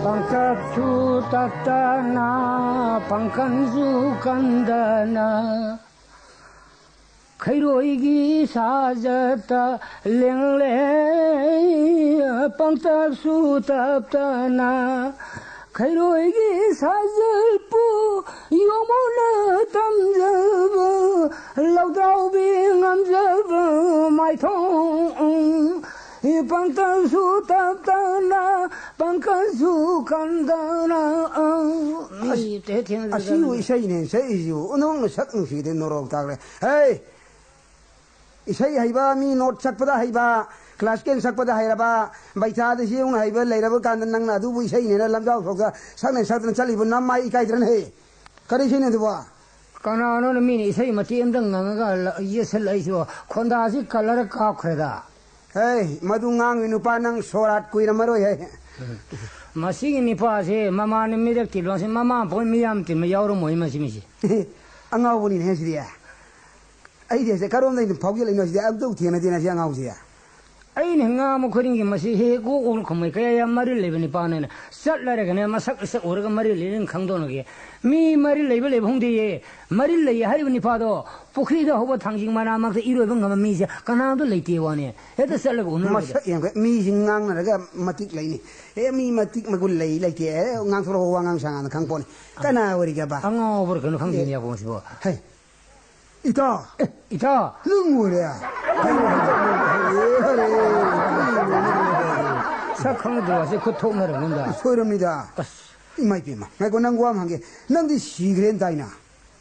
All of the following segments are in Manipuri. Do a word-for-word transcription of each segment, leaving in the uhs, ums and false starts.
ꯄꯪꯇꯞꯁꯨ ꯇꯞꯇꯅ, ꯄꯪꯀꯟꯁꯨ ꯀꯟꯗꯅ, ꯈꯩꯔꯣꯏꯒꯤ ꯁꯥꯖꯠꯇ ꯂꯦꯡꯂꯦ꯫ ꯄꯪꯇꯞꯁꯨ ꯇꯞꯇꯅ, ꯈꯩꯔꯣꯏꯒꯤ ꯁꯥꯖꯠꯄꯨ ꯌꯣꯃꯨꯅ ꯇꯝꯖꯕ, ꯂꯧꯗ꯭ꯔꯥꯎꯕꯤ ꯉꯝꯖꯕ ꯃꯥꯏꯊꯣꯡ꯫ ꯄꯪꯇꯞꯁꯨ ꯇꯞꯇꯅ, ꯄꯪꯀꯟꯁꯨ ꯀꯟꯗꯅ꯫ ꯃꯤ ꯑꯁ, ꯇꯦ ꯊꯦꯡꯅꯗꯅ꯫ ꯑꯁꯤꯕꯨ ꯏꯁꯩꯅꯦ ꯁꯛꯏꯁꯤꯕꯨ꯫ ꯑꯣꯟꯊꯣꯛꯅ ꯁꯛ ꯅꯨꯡꯁꯤꯗꯦ, ꯅꯣꯔꯣꯛ ꯇꯥꯛꯂꯦ꯫ ꯍꯦ! ꯏꯁꯩ ꯍꯩꯕ ꯃꯤ, ꯅꯣꯠ ꯁꯛꯄꯗ ꯍꯩꯕ, ꯀ꯭ꯂꯥꯁꯤꯀꯦꯜ ꯁꯛꯄꯗ ꯍꯩꯔꯕ, ꯕꯩꯊꯥꯗ ꯁꯤ ꯌꯧꯅ ꯍꯩꯕ ꯂꯩꯔꯕ ꯀꯥꯟꯗ, ꯅꯪꯅ ꯑꯗꯨꯕꯨ ꯏꯁꯩꯅꯦꯅ ꯂꯝꯖꯥꯎ ꯁꯣꯛꯇ ꯁꯛꯅ ꯁꯛꯇꯅ ꯆꯠꯂꯤꯕ, ꯅꯃꯥꯏ ꯏꯀꯥꯏꯗ꯭ꯔꯅ ꯍꯦ? ꯀꯔꯤ ꯏꯁꯩꯅꯣ ꯑꯗꯨꯕꯣ? ꯀꯅꯥꯅꯣꯅ ꯃꯤꯅ ꯏꯁꯩ ꯃꯇꯦꯛ ꯑꯃꯇꯪ ꯉꯪꯉꯒ ꯂ-, ꯌꯦꯠꯁꯜꯂꯛꯏꯁꯤꯕꯣ? ꯈꯣꯟꯗꯥꯁꯤ ꯀꯂꯔ ꯀꯥꯞꯈ꯭ꯔꯦꯗ꯫ ꯍꯦ, ꯃꯗꯨ ꯉꯥꯡꯉꯤ ꯅꯨꯄꯥ, ꯅꯪ ꯁꯣꯔꯥꯠ ꯀꯨꯏꯔꯝꯃꯔꯣꯏ ꯍꯦ꯫ ꯃꯁꯤꯒꯤ ꯅꯤꯄꯥꯁꯦ ꯃꯃꯥꯅ ꯃꯤꯔꯛ ꯇꯤꯟꯕꯁꯦ, ꯃꯃꯥ ꯄꯣꯛ ꯃꯤꯌꯥꯝ ꯇꯤꯟꯕ ꯌꯥꯎꯔꯝꯃꯣꯏ ꯃꯁꯤ ꯃꯤꯁꯦ꯫ ꯑꯉꯥꯎꯕꯅꯤꯅꯦ ꯁꯤꯗꯤ꯫ ꯑꯩꯗꯤ ꯍꯧꯖꯤꯛ ꯀꯔꯣꯝꯗꯩꯅ ꯐꯥꯎꯖꯤꯜꯂꯛꯏꯅꯣ ꯁꯤꯗꯤ? ꯑꯝꯇꯧ ꯊꯦꯡꯅꯗꯦꯅ ꯁꯤ ꯑꯉꯥꯎꯁꯦ꯫ ꯑꯩꯅ ꯉꯥꯡꯕ ꯈꯨꯗꯤꯡꯒꯤ ꯃꯁꯤ ꯍꯦꯛ ꯍꯦꯛ ꯑꯣꯛ ꯑꯣꯛꯅ ꯈꯨꯝꯃꯩ꯫ ꯀꯌꯥ ꯌꯥꯝ ꯃꯔꯤꯜ ꯂꯩꯕ ꯅꯤꯄꯥꯅꯦꯅ꯫ ꯆꯠꯂꯔꯒꯅꯦ ꯃꯁꯛ ꯃꯁꯛ ꯎꯔꯒ ꯃꯔꯤꯜ ꯂꯩꯔꯦꯅ ꯈꯪꯗꯣꯛꯅꯒꯦ꯫ ꯃꯤ ꯃꯔꯤꯜ ꯂꯩꯕ ꯂꯩꯕ ꯈꯪꯗꯦꯌꯦ꯫ ꯃꯔꯤꯜ ꯂꯩꯌꯦ ꯍꯥꯏꯔꯤꯕ ꯅꯤꯄꯥꯗꯣ ꯄꯨꯈ꯭ꯔꯤꯗ ꯍꯧꯕ ꯊꯥꯡꯖꯤꯡ ꯃꯅꯥ ꯃꯔꯛꯇ ꯏꯔꯣꯏꯕ ꯉꯝꯕ ꯃꯤꯁꯦ ꯀꯅꯥꯝꯇ ꯂꯩꯇꯦ ꯋꯥꯅꯦ꯫ ꯍꯦꯛꯇ ꯆꯠꯂꯒ ꯎꯅꯔꯨꯕꯗ꯫ ꯃꯁꯛ ꯌꯦꯡꯈ꯭ꯔꯦ꯫ ꯃꯤꯁꯤ ꯉꯥꯡꯅꯔꯒ ꯃꯇꯤꯛ ꯂꯩꯅꯤ꯫ ꯑꯦ, ꯃꯤ ꯃꯇꯤꯛ ꯃꯒꯨꯟ ꯂꯩ ꯂꯩꯇꯦ꯫ ꯑꯦ, ꯉꯥꯡꯊꯣꯔꯛꯑꯣ, ꯋꯥ ꯉꯥꯡ ꯁꯉꯥꯡꯗ ꯈꯪ ꯄꯣꯠꯅꯤ꯫ ꯀꯅꯥ ꯑꯣꯏꯔꯤꯒꯦꯕ? ꯑꯉꯥꯎꯕ꯭ꯔꯥ ꯀꯩꯅꯣ ꯈꯪꯗꯦꯅꯦ ꯑꯦ꯫ ꯑꯕꯣꯛꯁꯤꯕꯣ꯫ ꯍꯩ, ꯏꯇꯥ! ꯑꯦ, ꯏꯇꯥ! ꯅꯪ ꯑꯣꯏꯔꯦ? ꯁꯛ ꯈꯪꯅꯗ꯭ꯔꯣ? ꯑꯁꯤ ꯈꯨꯠ ꯊꯣꯛꯅꯔꯕꯅꯤꯗ꯫ ꯁꯣꯏꯔꯝꯅꯤꯗ꯫ ꯑꯁ꯫ ꯏꯃꯥ ꯏꯄꯦꯝꯃ, ꯉꯥꯏꯈꯣ, ꯅꯪ ꯋꯥ ꯑꯃ ꯍꯪꯒꯦ꯫ ꯅꯪꯗꯤ ꯁꯤꯈ꯭ꯔꯦꯅ ꯇꯥꯏꯅ?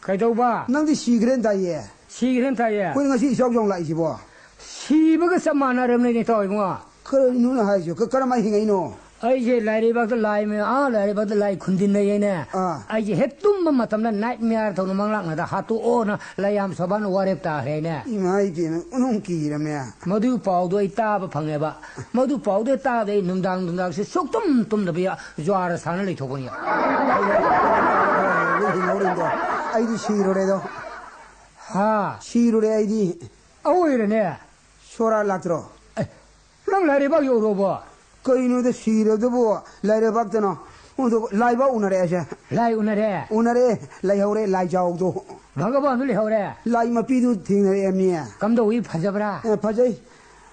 ꯀꯩꯗꯧꯕ? ꯅꯪꯗꯤ ꯁꯤꯈ꯭ꯔꯦꯅ ꯇꯥꯏꯌꯦ꯫ ꯁꯤꯈ꯭ꯔꯦꯅ ꯇꯥꯏꯌꯦ? ꯑꯩꯈꯣꯏ ꯉꯁꯤ ꯏꯆꯥꯎ ꯆꯥꯎꯅ ꯂꯥꯛꯏꯁꯤꯕꯣ? ꯁꯤꯕꯒ ꯆꯞ ꯃꯥꯟꯅꯔꯕꯅꯤꯅꯦ, ꯏꯇꯥꯎ ꯏꯕꯨꯡꯉꯣ꯫ ꯀꯔꯤꯅꯣꯅ ꯍꯥꯏꯁꯤꯕꯣ? ꯀ-, ꯀꯔꯝꯍꯥꯏꯅ ꯍꯤꯡꯉꯛꯏꯅꯣ? ꯑꯩꯁꯦ ꯂꯥꯏꯔꯩꯕꯥꯛꯇ ꯂꯥꯏ ꯃ-, ꯑꯥ, ꯂꯥꯏꯔꯩꯕꯥꯛꯇ ꯂꯥꯏ ꯈꯨꯟꯗꯤꯟꯅꯩꯌꯦꯅꯦ꯫ ꯑꯥ꯫ ꯑꯩꯁꯦ ꯍꯦꯛ ꯇꯨꯝꯕ ꯃꯇꯝꯗ ꯅꯥꯏꯠ ꯃꯤꯌꯥꯔ ꯊꯧꯅ ꯃꯪꯂꯥꯛꯅꯗ ꯍꯥꯠꯇꯣꯛꯑꯣꯅ ꯂꯥꯏꯌꯥꯝ ꯁꯣꯕꯥꯅ ꯋꯥꯔꯦꯞ ꯇꯥꯈ꯭ꯔꯦꯅꯦ꯫ ꯏꯃꯥ ꯏꯄꯦꯝꯃ, ꯑꯣꯟꯊꯣꯛꯅ ꯀꯤꯔꯝꯃꯦ꯫ ꯃꯗꯨ ꯄꯥꯎꯗꯣ ꯑꯩ ꯇꯥꯕ ꯐꯪꯉꯦꯕ꯫ ꯃꯗꯨ ꯄꯥꯎꯗꯣ ꯇꯥꯕꯗ ꯑꯩ ꯅꯨꯡꯗꯥꯡ ꯅꯨꯡꯗꯥꯡꯁꯦ ꯁꯨꯛꯇꯨꯝ ꯇꯨꯝꯗꯕ ꯌꯥ-, ꯖ꯭ꯋꯥꯔ ꯁꯥꯟꯅ ꯂꯩꯊꯣꯛꯄꯅꯤ꯫ ꯅꯪ ꯍꯤꯡꯍꯧꯔꯤꯗꯣ꯫ ꯑꯩꯗꯤ ꯁꯤꯔꯨꯔꯦꯗꯣ꯫ ꯍꯥ? ꯁꯤꯔꯨꯔꯦ ꯑꯩꯗꯤ꯫ ꯑꯋꯣꯏꯔꯅꯦ? ꯁꯣꯔꯥ ꯂꯥꯛꯇ꯭ꯔꯣ? ꯑꯦ, ꯅꯪ ꯂꯥꯏꯔꯩꯕꯥꯛ ꯌꯧꯔꯨꯔꯕꯣ? ꯀꯩꯅꯣꯗ ꯁꯤꯔꯕꯗꯨꯕꯨ? ꯂꯥꯏꯔꯩꯕꯥꯛꯇꯅꯣ? ꯑꯗꯨ ꯂꯥꯏꯕꯥꯎ ꯎꯅꯔꯦ ꯑꯩꯁꯦ꯫ ꯂꯥꯏ ꯎꯅꯔꯦ? ꯎꯅꯔꯦ꯫ ꯂꯩꯍꯧꯔꯦ ꯂꯥꯏꯖꯥꯎꯗꯣ꯫ ꯚꯒꯕꯥꯟꯗꯨ ꯂꯩꯍꯧꯔꯦ? ꯂꯥꯏ ꯃꯄꯤꯗꯨ ꯊꯦꯡꯅꯔꯛꯑꯦ ꯃꯤ꯫ ꯀꯝꯗꯧꯏ, ꯐꯖꯕ꯭ꯔꯥ? ꯑꯦ, ꯐꯖꯩ꯫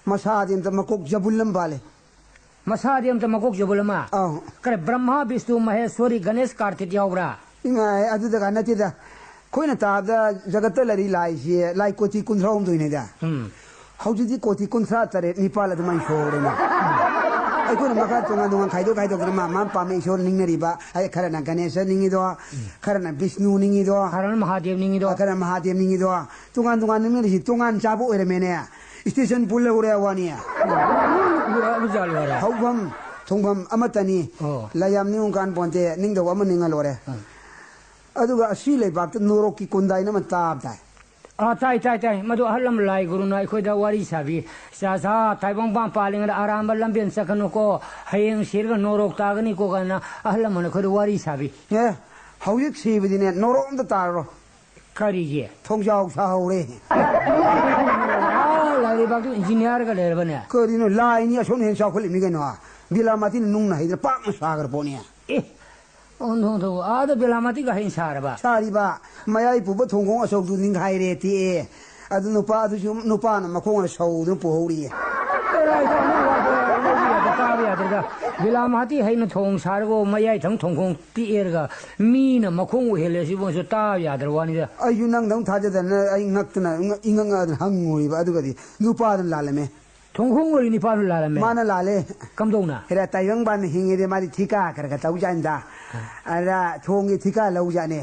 ꯃꯁꯥꯗꯤ ꯑꯝꯇ ꯃꯀꯣꯛ ꯖꯕꯨꯜ ꯑꯃ ꯄꯥꯜꯂꯦ꯫ ꯃꯁꯥꯗꯤ ꯑꯝꯇ ꯃꯀꯣꯛ ꯖꯕꯨꯜ ꯑꯃ? ꯑꯧ꯫ ꯀꯔꯤ, ꯕ꯭ꯔꯍ꯭ꯃꯥ, ꯕꯤꯁꯅꯨ, ꯃꯍꯦꯁ꯭ꯋꯔꯤ, ꯒꯅꯦꯁ, ꯀꯥꯔꯇꯤꯛ ꯌꯥꯎꯕ꯭ꯔꯥ? ꯏꯃꯥꯏ, ꯑꯗꯨꯗꯒ ꯅꯠꯇꯦꯗ꯫ ꯑꯩꯈꯣꯏꯅ ꯇꯥꯕꯗ ꯖꯒꯠꯇ ꯂꯩꯔꯤ ꯂꯥꯏꯁꯤ ꯂꯥꯏ ꯀꯣꯇꯤ ꯀꯨꯟꯊ꯭ꯔꯥ ꯍꯨꯝꯗꯣꯏꯅꯦꯗ꯫ ꯎꯝ꯫ ꯍꯧꯖꯤꯛꯇꯤ ꯀꯣꯇꯤ ꯀꯨꯟꯊ꯭ꯔꯥ ꯇꯔꯦꯠ ꯅꯤꯄꯥꯜ ꯑꯗꯨꯃꯥꯏꯅ ꯁꯨꯍꯧꯔꯦꯅꯦ꯫ ꯑꯩꯈꯣꯏꯅ ꯃꯈꯥ ꯇꯣꯉꯥꯟ ꯇꯣꯉꯥꯟ ꯈꯥꯏꯗꯣꯛ ꯈꯥꯏꯗꯣꯛꯇꯅ ꯃꯥ ꯃꯥ ꯄꯥꯝꯕ ꯏꯁꯣꯔ ꯅꯤꯡꯅꯔꯤꯕ, ꯑꯩ ꯈꯔꯅ ꯒꯅꯦꯁ ꯅꯤꯡꯉꯤꯗꯣ, ꯈꯔꯅ ꯕꯤꯁꯅꯨ ꯅꯤꯡꯉꯤꯗꯣ, ꯈꯔꯅ ꯃꯍꯥꯗꯦꯕ ꯅꯤꯡꯉꯤꯗꯣ꯫ ꯈꯔꯅ ꯃꯍꯥꯗꯦꯕ ꯅꯤꯡꯉꯤꯗꯣ꯫ ꯇꯣꯉꯥꯟ ꯇꯣꯉꯥꯟ ꯅꯤꯡꯅꯔꯤꯁꯤ ꯇꯣꯉꯥꯟ ꯆꯥꯕ ꯑꯣꯏꯔꯝꯃꯦꯅꯦ꯫ ꯁ꯭ꯇꯦꯁꯟ ꯄꯨꯜ ꯂꯧꯔꯦ ꯋꯥꯅꯤ꯫ ꯎꯔꯛꯑꯕ ꯖꯥꯠꯂꯣ ꯍꯥꯏꯔꯦ? ꯍꯧꯐꯝ ꯊꯣꯡꯐꯝ ꯑꯃꯠꯇꯅꯤ꯫ ꯑꯣ꯫ ꯂꯥꯏ ꯌꯥꯝ ꯅꯤꯡꯉꯨ ꯀꯥꯟ ꯄꯣꯟꯇꯦ, ꯅꯤꯡꯗꯧꯕ ꯑꯃ ꯅꯤꯡꯉ ꯂꯣꯏꯔꯦ꯫ ꯑꯥ꯫ ꯑꯗꯨꯒ ꯑꯁꯤ ꯂꯩꯕꯥꯛꯇ ꯅꯣꯔꯣꯛꯀꯤ ꯀꯨꯟꯗꯥꯏꯅ ꯑꯃ ꯇꯥꯕ ꯇꯥꯏ꯫ ꯑꯥ, ꯇꯥꯏ, ꯇꯥꯏ, ꯇꯥꯏ꯫ ꯃꯗꯨ ꯑꯍꯜ ꯂꯃꯟ ꯂꯥꯏ ꯒꯨꯔꯨꯅ ꯑꯩꯈꯣꯏꯗ ꯋꯥꯔꯤ ꯁꯥꯕꯤ꯫ "ꯆꯥ, ꯆꯥ, ꯇꯥꯏꯕꯪꯄꯥꯟ ꯄꯥꯜꯂꯤꯉꯩꯗ ꯑꯔꯥꯟꯕ ꯂꯝꯕꯦꯟ ꯆꯠꯀꯅꯨꯀꯣ, ꯍꯌꯦꯡ ꯁꯤꯔꯒ ꯅꯣꯔꯣꯛ ꯇꯥꯒꯅꯤꯀꯣ" ꯀꯥꯏꯅ ꯑꯍꯜ ꯂꯃꯟ ꯑꯩꯈꯣꯏꯗ ꯋꯥꯔꯤ ꯁꯥꯕꯤ꯫ ꯑꯦ, ꯍꯧꯖꯤꯛ ꯁꯤꯕꯗꯤꯅꯦ, ꯅꯣꯔꯣꯛ ꯑꯝꯇ ꯇꯥꯔꯔꯣꯏ꯫ ꯀꯔꯤꯒꯤ? ꯊꯣꯡꯖꯥꯎ ꯁꯥꯍꯧꯔꯦ꯫ ꯑꯥ, ꯂꯥꯏꯔꯩꯕꯥꯛꯇꯨ ꯏꯟꯖꯤꯅꯤꯌꯥꯔꯒ ꯂꯩꯔꯕꯅꯦ꯫ ꯀꯔꯤꯅꯣ, ꯂꯥꯏꯅꯤ ꯑꯁꯣꯝꯅ ꯍꯦꯟꯅ ꯆꯥꯎꯈꯠꯂꯤꯃꯤ ꯀꯩꯅꯣ꯫ ꯕꯤꯂꯥꯃꯥꯇꯤꯅ ꯅꯨꯡꯅ ꯍꯩꯗꯅ ꯄꯥꯛꯅ ꯁꯥꯈ꯭ꯔ ꯄꯣꯠꯅꯤ꯫ ꯑꯦ, ꯑꯣꯟꯊꯣꯛ, ꯑꯣꯟꯊꯣꯛ, ꯑꯥꯗ ꯕꯤꯂꯥꯃꯥꯇꯤꯒ ꯍꯩꯅ ꯁꯥꯔꯕ? ꯁꯥꯔꯤꯕ, ꯃꯌꯥꯏ ꯄꯨꯕ ꯊꯣꯡꯈꯣꯡ ꯑꯆꯧꯕꯗꯨ ꯅꯤꯡꯈꯥꯏꯔꯦ ꯇꯦꯛꯑꯦ꯫ ꯑꯗꯨ ꯅꯨꯄꯥ ꯑꯗꯨꯁꯨ ꯅꯨꯄꯥꯅ ꯃꯈꯣꯡꯅ ꯁꯧꯗꯨꯅ ꯄꯨꯍꯧꯔꯤꯌꯦ꯫ ꯇꯥꯕ ꯌꯥꯗ꯭ꯔꯒ, ꯕꯤꯂꯥꯃꯥꯇꯤ ꯍꯩꯅ ꯊꯣꯡ ꯁꯥꯔꯒ ꯃꯌꯥꯏ ꯊꯪ ꯊꯣꯡꯈꯣꯡ ꯇꯦꯛꯑꯦꯔꯒ ꯃꯤꯅ ꯃꯈꯣꯡ ꯑꯣꯏꯍꯜꯂꯦ ꯁꯤꯕꯨ ꯇꯥꯕ ꯌꯥꯗ꯭ꯔ ꯋꯥꯅꯤꯗ꯫ ꯑꯩꯁꯨ ꯅꯪꯗꯧ ꯊꯥꯖꯗꯅ ꯑꯩ ꯉꯛꯇꯅ ꯏꯉꯛ-, ꯏꯉꯛ ꯉꯛꯑꯗꯅ ꯍꯪꯉꯨꯔꯤꯕ, ꯑꯗꯨꯒꯗꯤ ꯅꯨꯄꯥꯗꯨꯅ ꯂꯥꯜꯂꯝꯃꯦ꯫ ꯊꯣꯡꯈꯣꯡ ꯑꯣꯏꯔꯤ ꯅꯨꯄꯥꯗꯨꯅ ꯂꯥꯜꯂꯝꯃꯦ꯫ ꯃꯥꯅ ꯂꯥꯜꯂꯦ꯫ ꯀꯝꯗꯧꯅ? ꯍꯦꯔꯥ, ꯇꯥꯏꯕꯪꯄꯥꯟ ꯍꯤꯡꯉꯤꯗꯤ ꯃꯥꯗꯤ ꯊꯤꯀꯥ ꯈꯔ ꯈꯔ ꯇꯧꯖꯥꯠꯅꯤꯗ꯫ ꯑꯗ ꯊꯣꯡꯒꯤ ꯊꯤꯀꯥ ꯂꯧꯖꯥꯠꯅꯦ꯫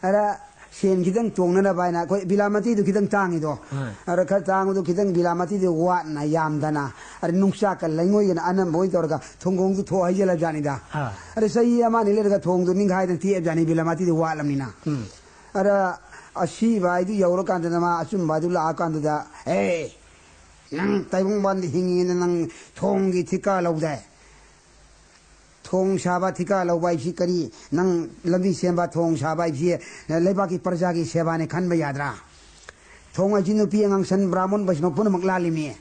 ꯑꯗ ꯁꯦꯟ ꯈꯤꯇꯪ ꯇꯣꯡꯅꯅꯕ ꯍꯥꯏꯅ ꯑꯩꯈꯣꯏ ꯕꯤꯂꯥꯃꯇꯤꯗꯨ ꯈꯤꯇꯪ ꯇꯥꯡꯉꯤꯗꯣ꯫ ꯑꯥ꯫ ꯑꯗ ꯈꯔ ꯇꯥꯡꯕꯗꯣ ꯈꯤꯇꯪ ꯕꯤꯂꯥꯃꯇꯤꯗꯨ ꯋꯥꯠꯅ ꯌꯥꯝꯗꯅ, ꯑꯗ ꯅꯨꯡꯆꯥꯛꯀ ꯂꯩꯉꯣꯏꯒꯅ ꯑꯅꯝꯕ ꯑꯣꯏꯅ ꯇꯧꯔꯒ ꯊꯣꯡꯈꯣꯡꯗꯨ ꯊꯣꯛ ꯍꯩꯖꯤꯜꯂꯖꯥꯠꯅꯤꯗ꯫ ꯑꯥ꯫ ꯑꯗ ꯆꯍꯤ ꯑꯃ ꯑꯅꯤ ꯂꯩꯔꯒ ꯊꯣꯡꯗꯨ ꯅꯤꯡꯈꯥꯏꯗꯅ ꯇꯦꯛꯑꯖꯥꯠꯅꯤ, ꯕꯤꯂꯥꯃꯇꯤꯗꯨ ꯋꯥꯠꯂꯝꯅꯤꯅ꯫ ꯎꯝ꯫ ꯑꯗ ꯑꯁꯤꯕ ꯍꯥꯏꯗꯨ ꯌꯧꯔꯀꯥꯟꯗꯅ ꯃꯥ ꯑꯆꯨꯝꯕ ꯍꯥꯏꯗꯨ ꯂꯥꯛꯑꯀꯥꯟꯗꯨꯗ, "ꯑꯦ, ꯅꯪ ꯇꯥꯏꯕꯪꯄꯥꯟꯗ ꯍꯤꯡꯉꯤꯉꯩꯗ ꯅꯪ ꯊꯣꯡꯒꯤ ꯊꯤꯀꯥ ꯂꯧꯗꯥꯏ? ꯊꯣꯡ ꯁꯥꯕ ꯊꯤꯀꯥ ꯂꯧꯕ ꯍꯥꯏꯁꯤ ꯀꯔꯤ? ꯅꯪ ꯂꯝꯕꯤ ꯁꯦꯝꯕ, ꯊꯣꯡ ꯁꯥꯕ ꯍꯥꯏꯁꯤ ꯂꯩꯕꯥꯛꯀꯤ ꯄ꯭ꯔꯖꯥꯒꯤ ꯁꯦꯕꯥꯅꯦ ꯈꯟꯕ ꯌꯥꯗ꯭ꯔꯥ? ꯊꯣꯡ ꯍꯥꯏꯁꯤ ꯅꯨꯄꯤ ꯑꯉꯥꯡ ꯁꯟ ꯕ꯭ꯔꯥꯍꯃꯟ ꯕꯩꯁꯅꯕ ꯄꯨꯝꯅꯃꯛ ꯂꯥꯜꯂꯤꯃꯤ꯫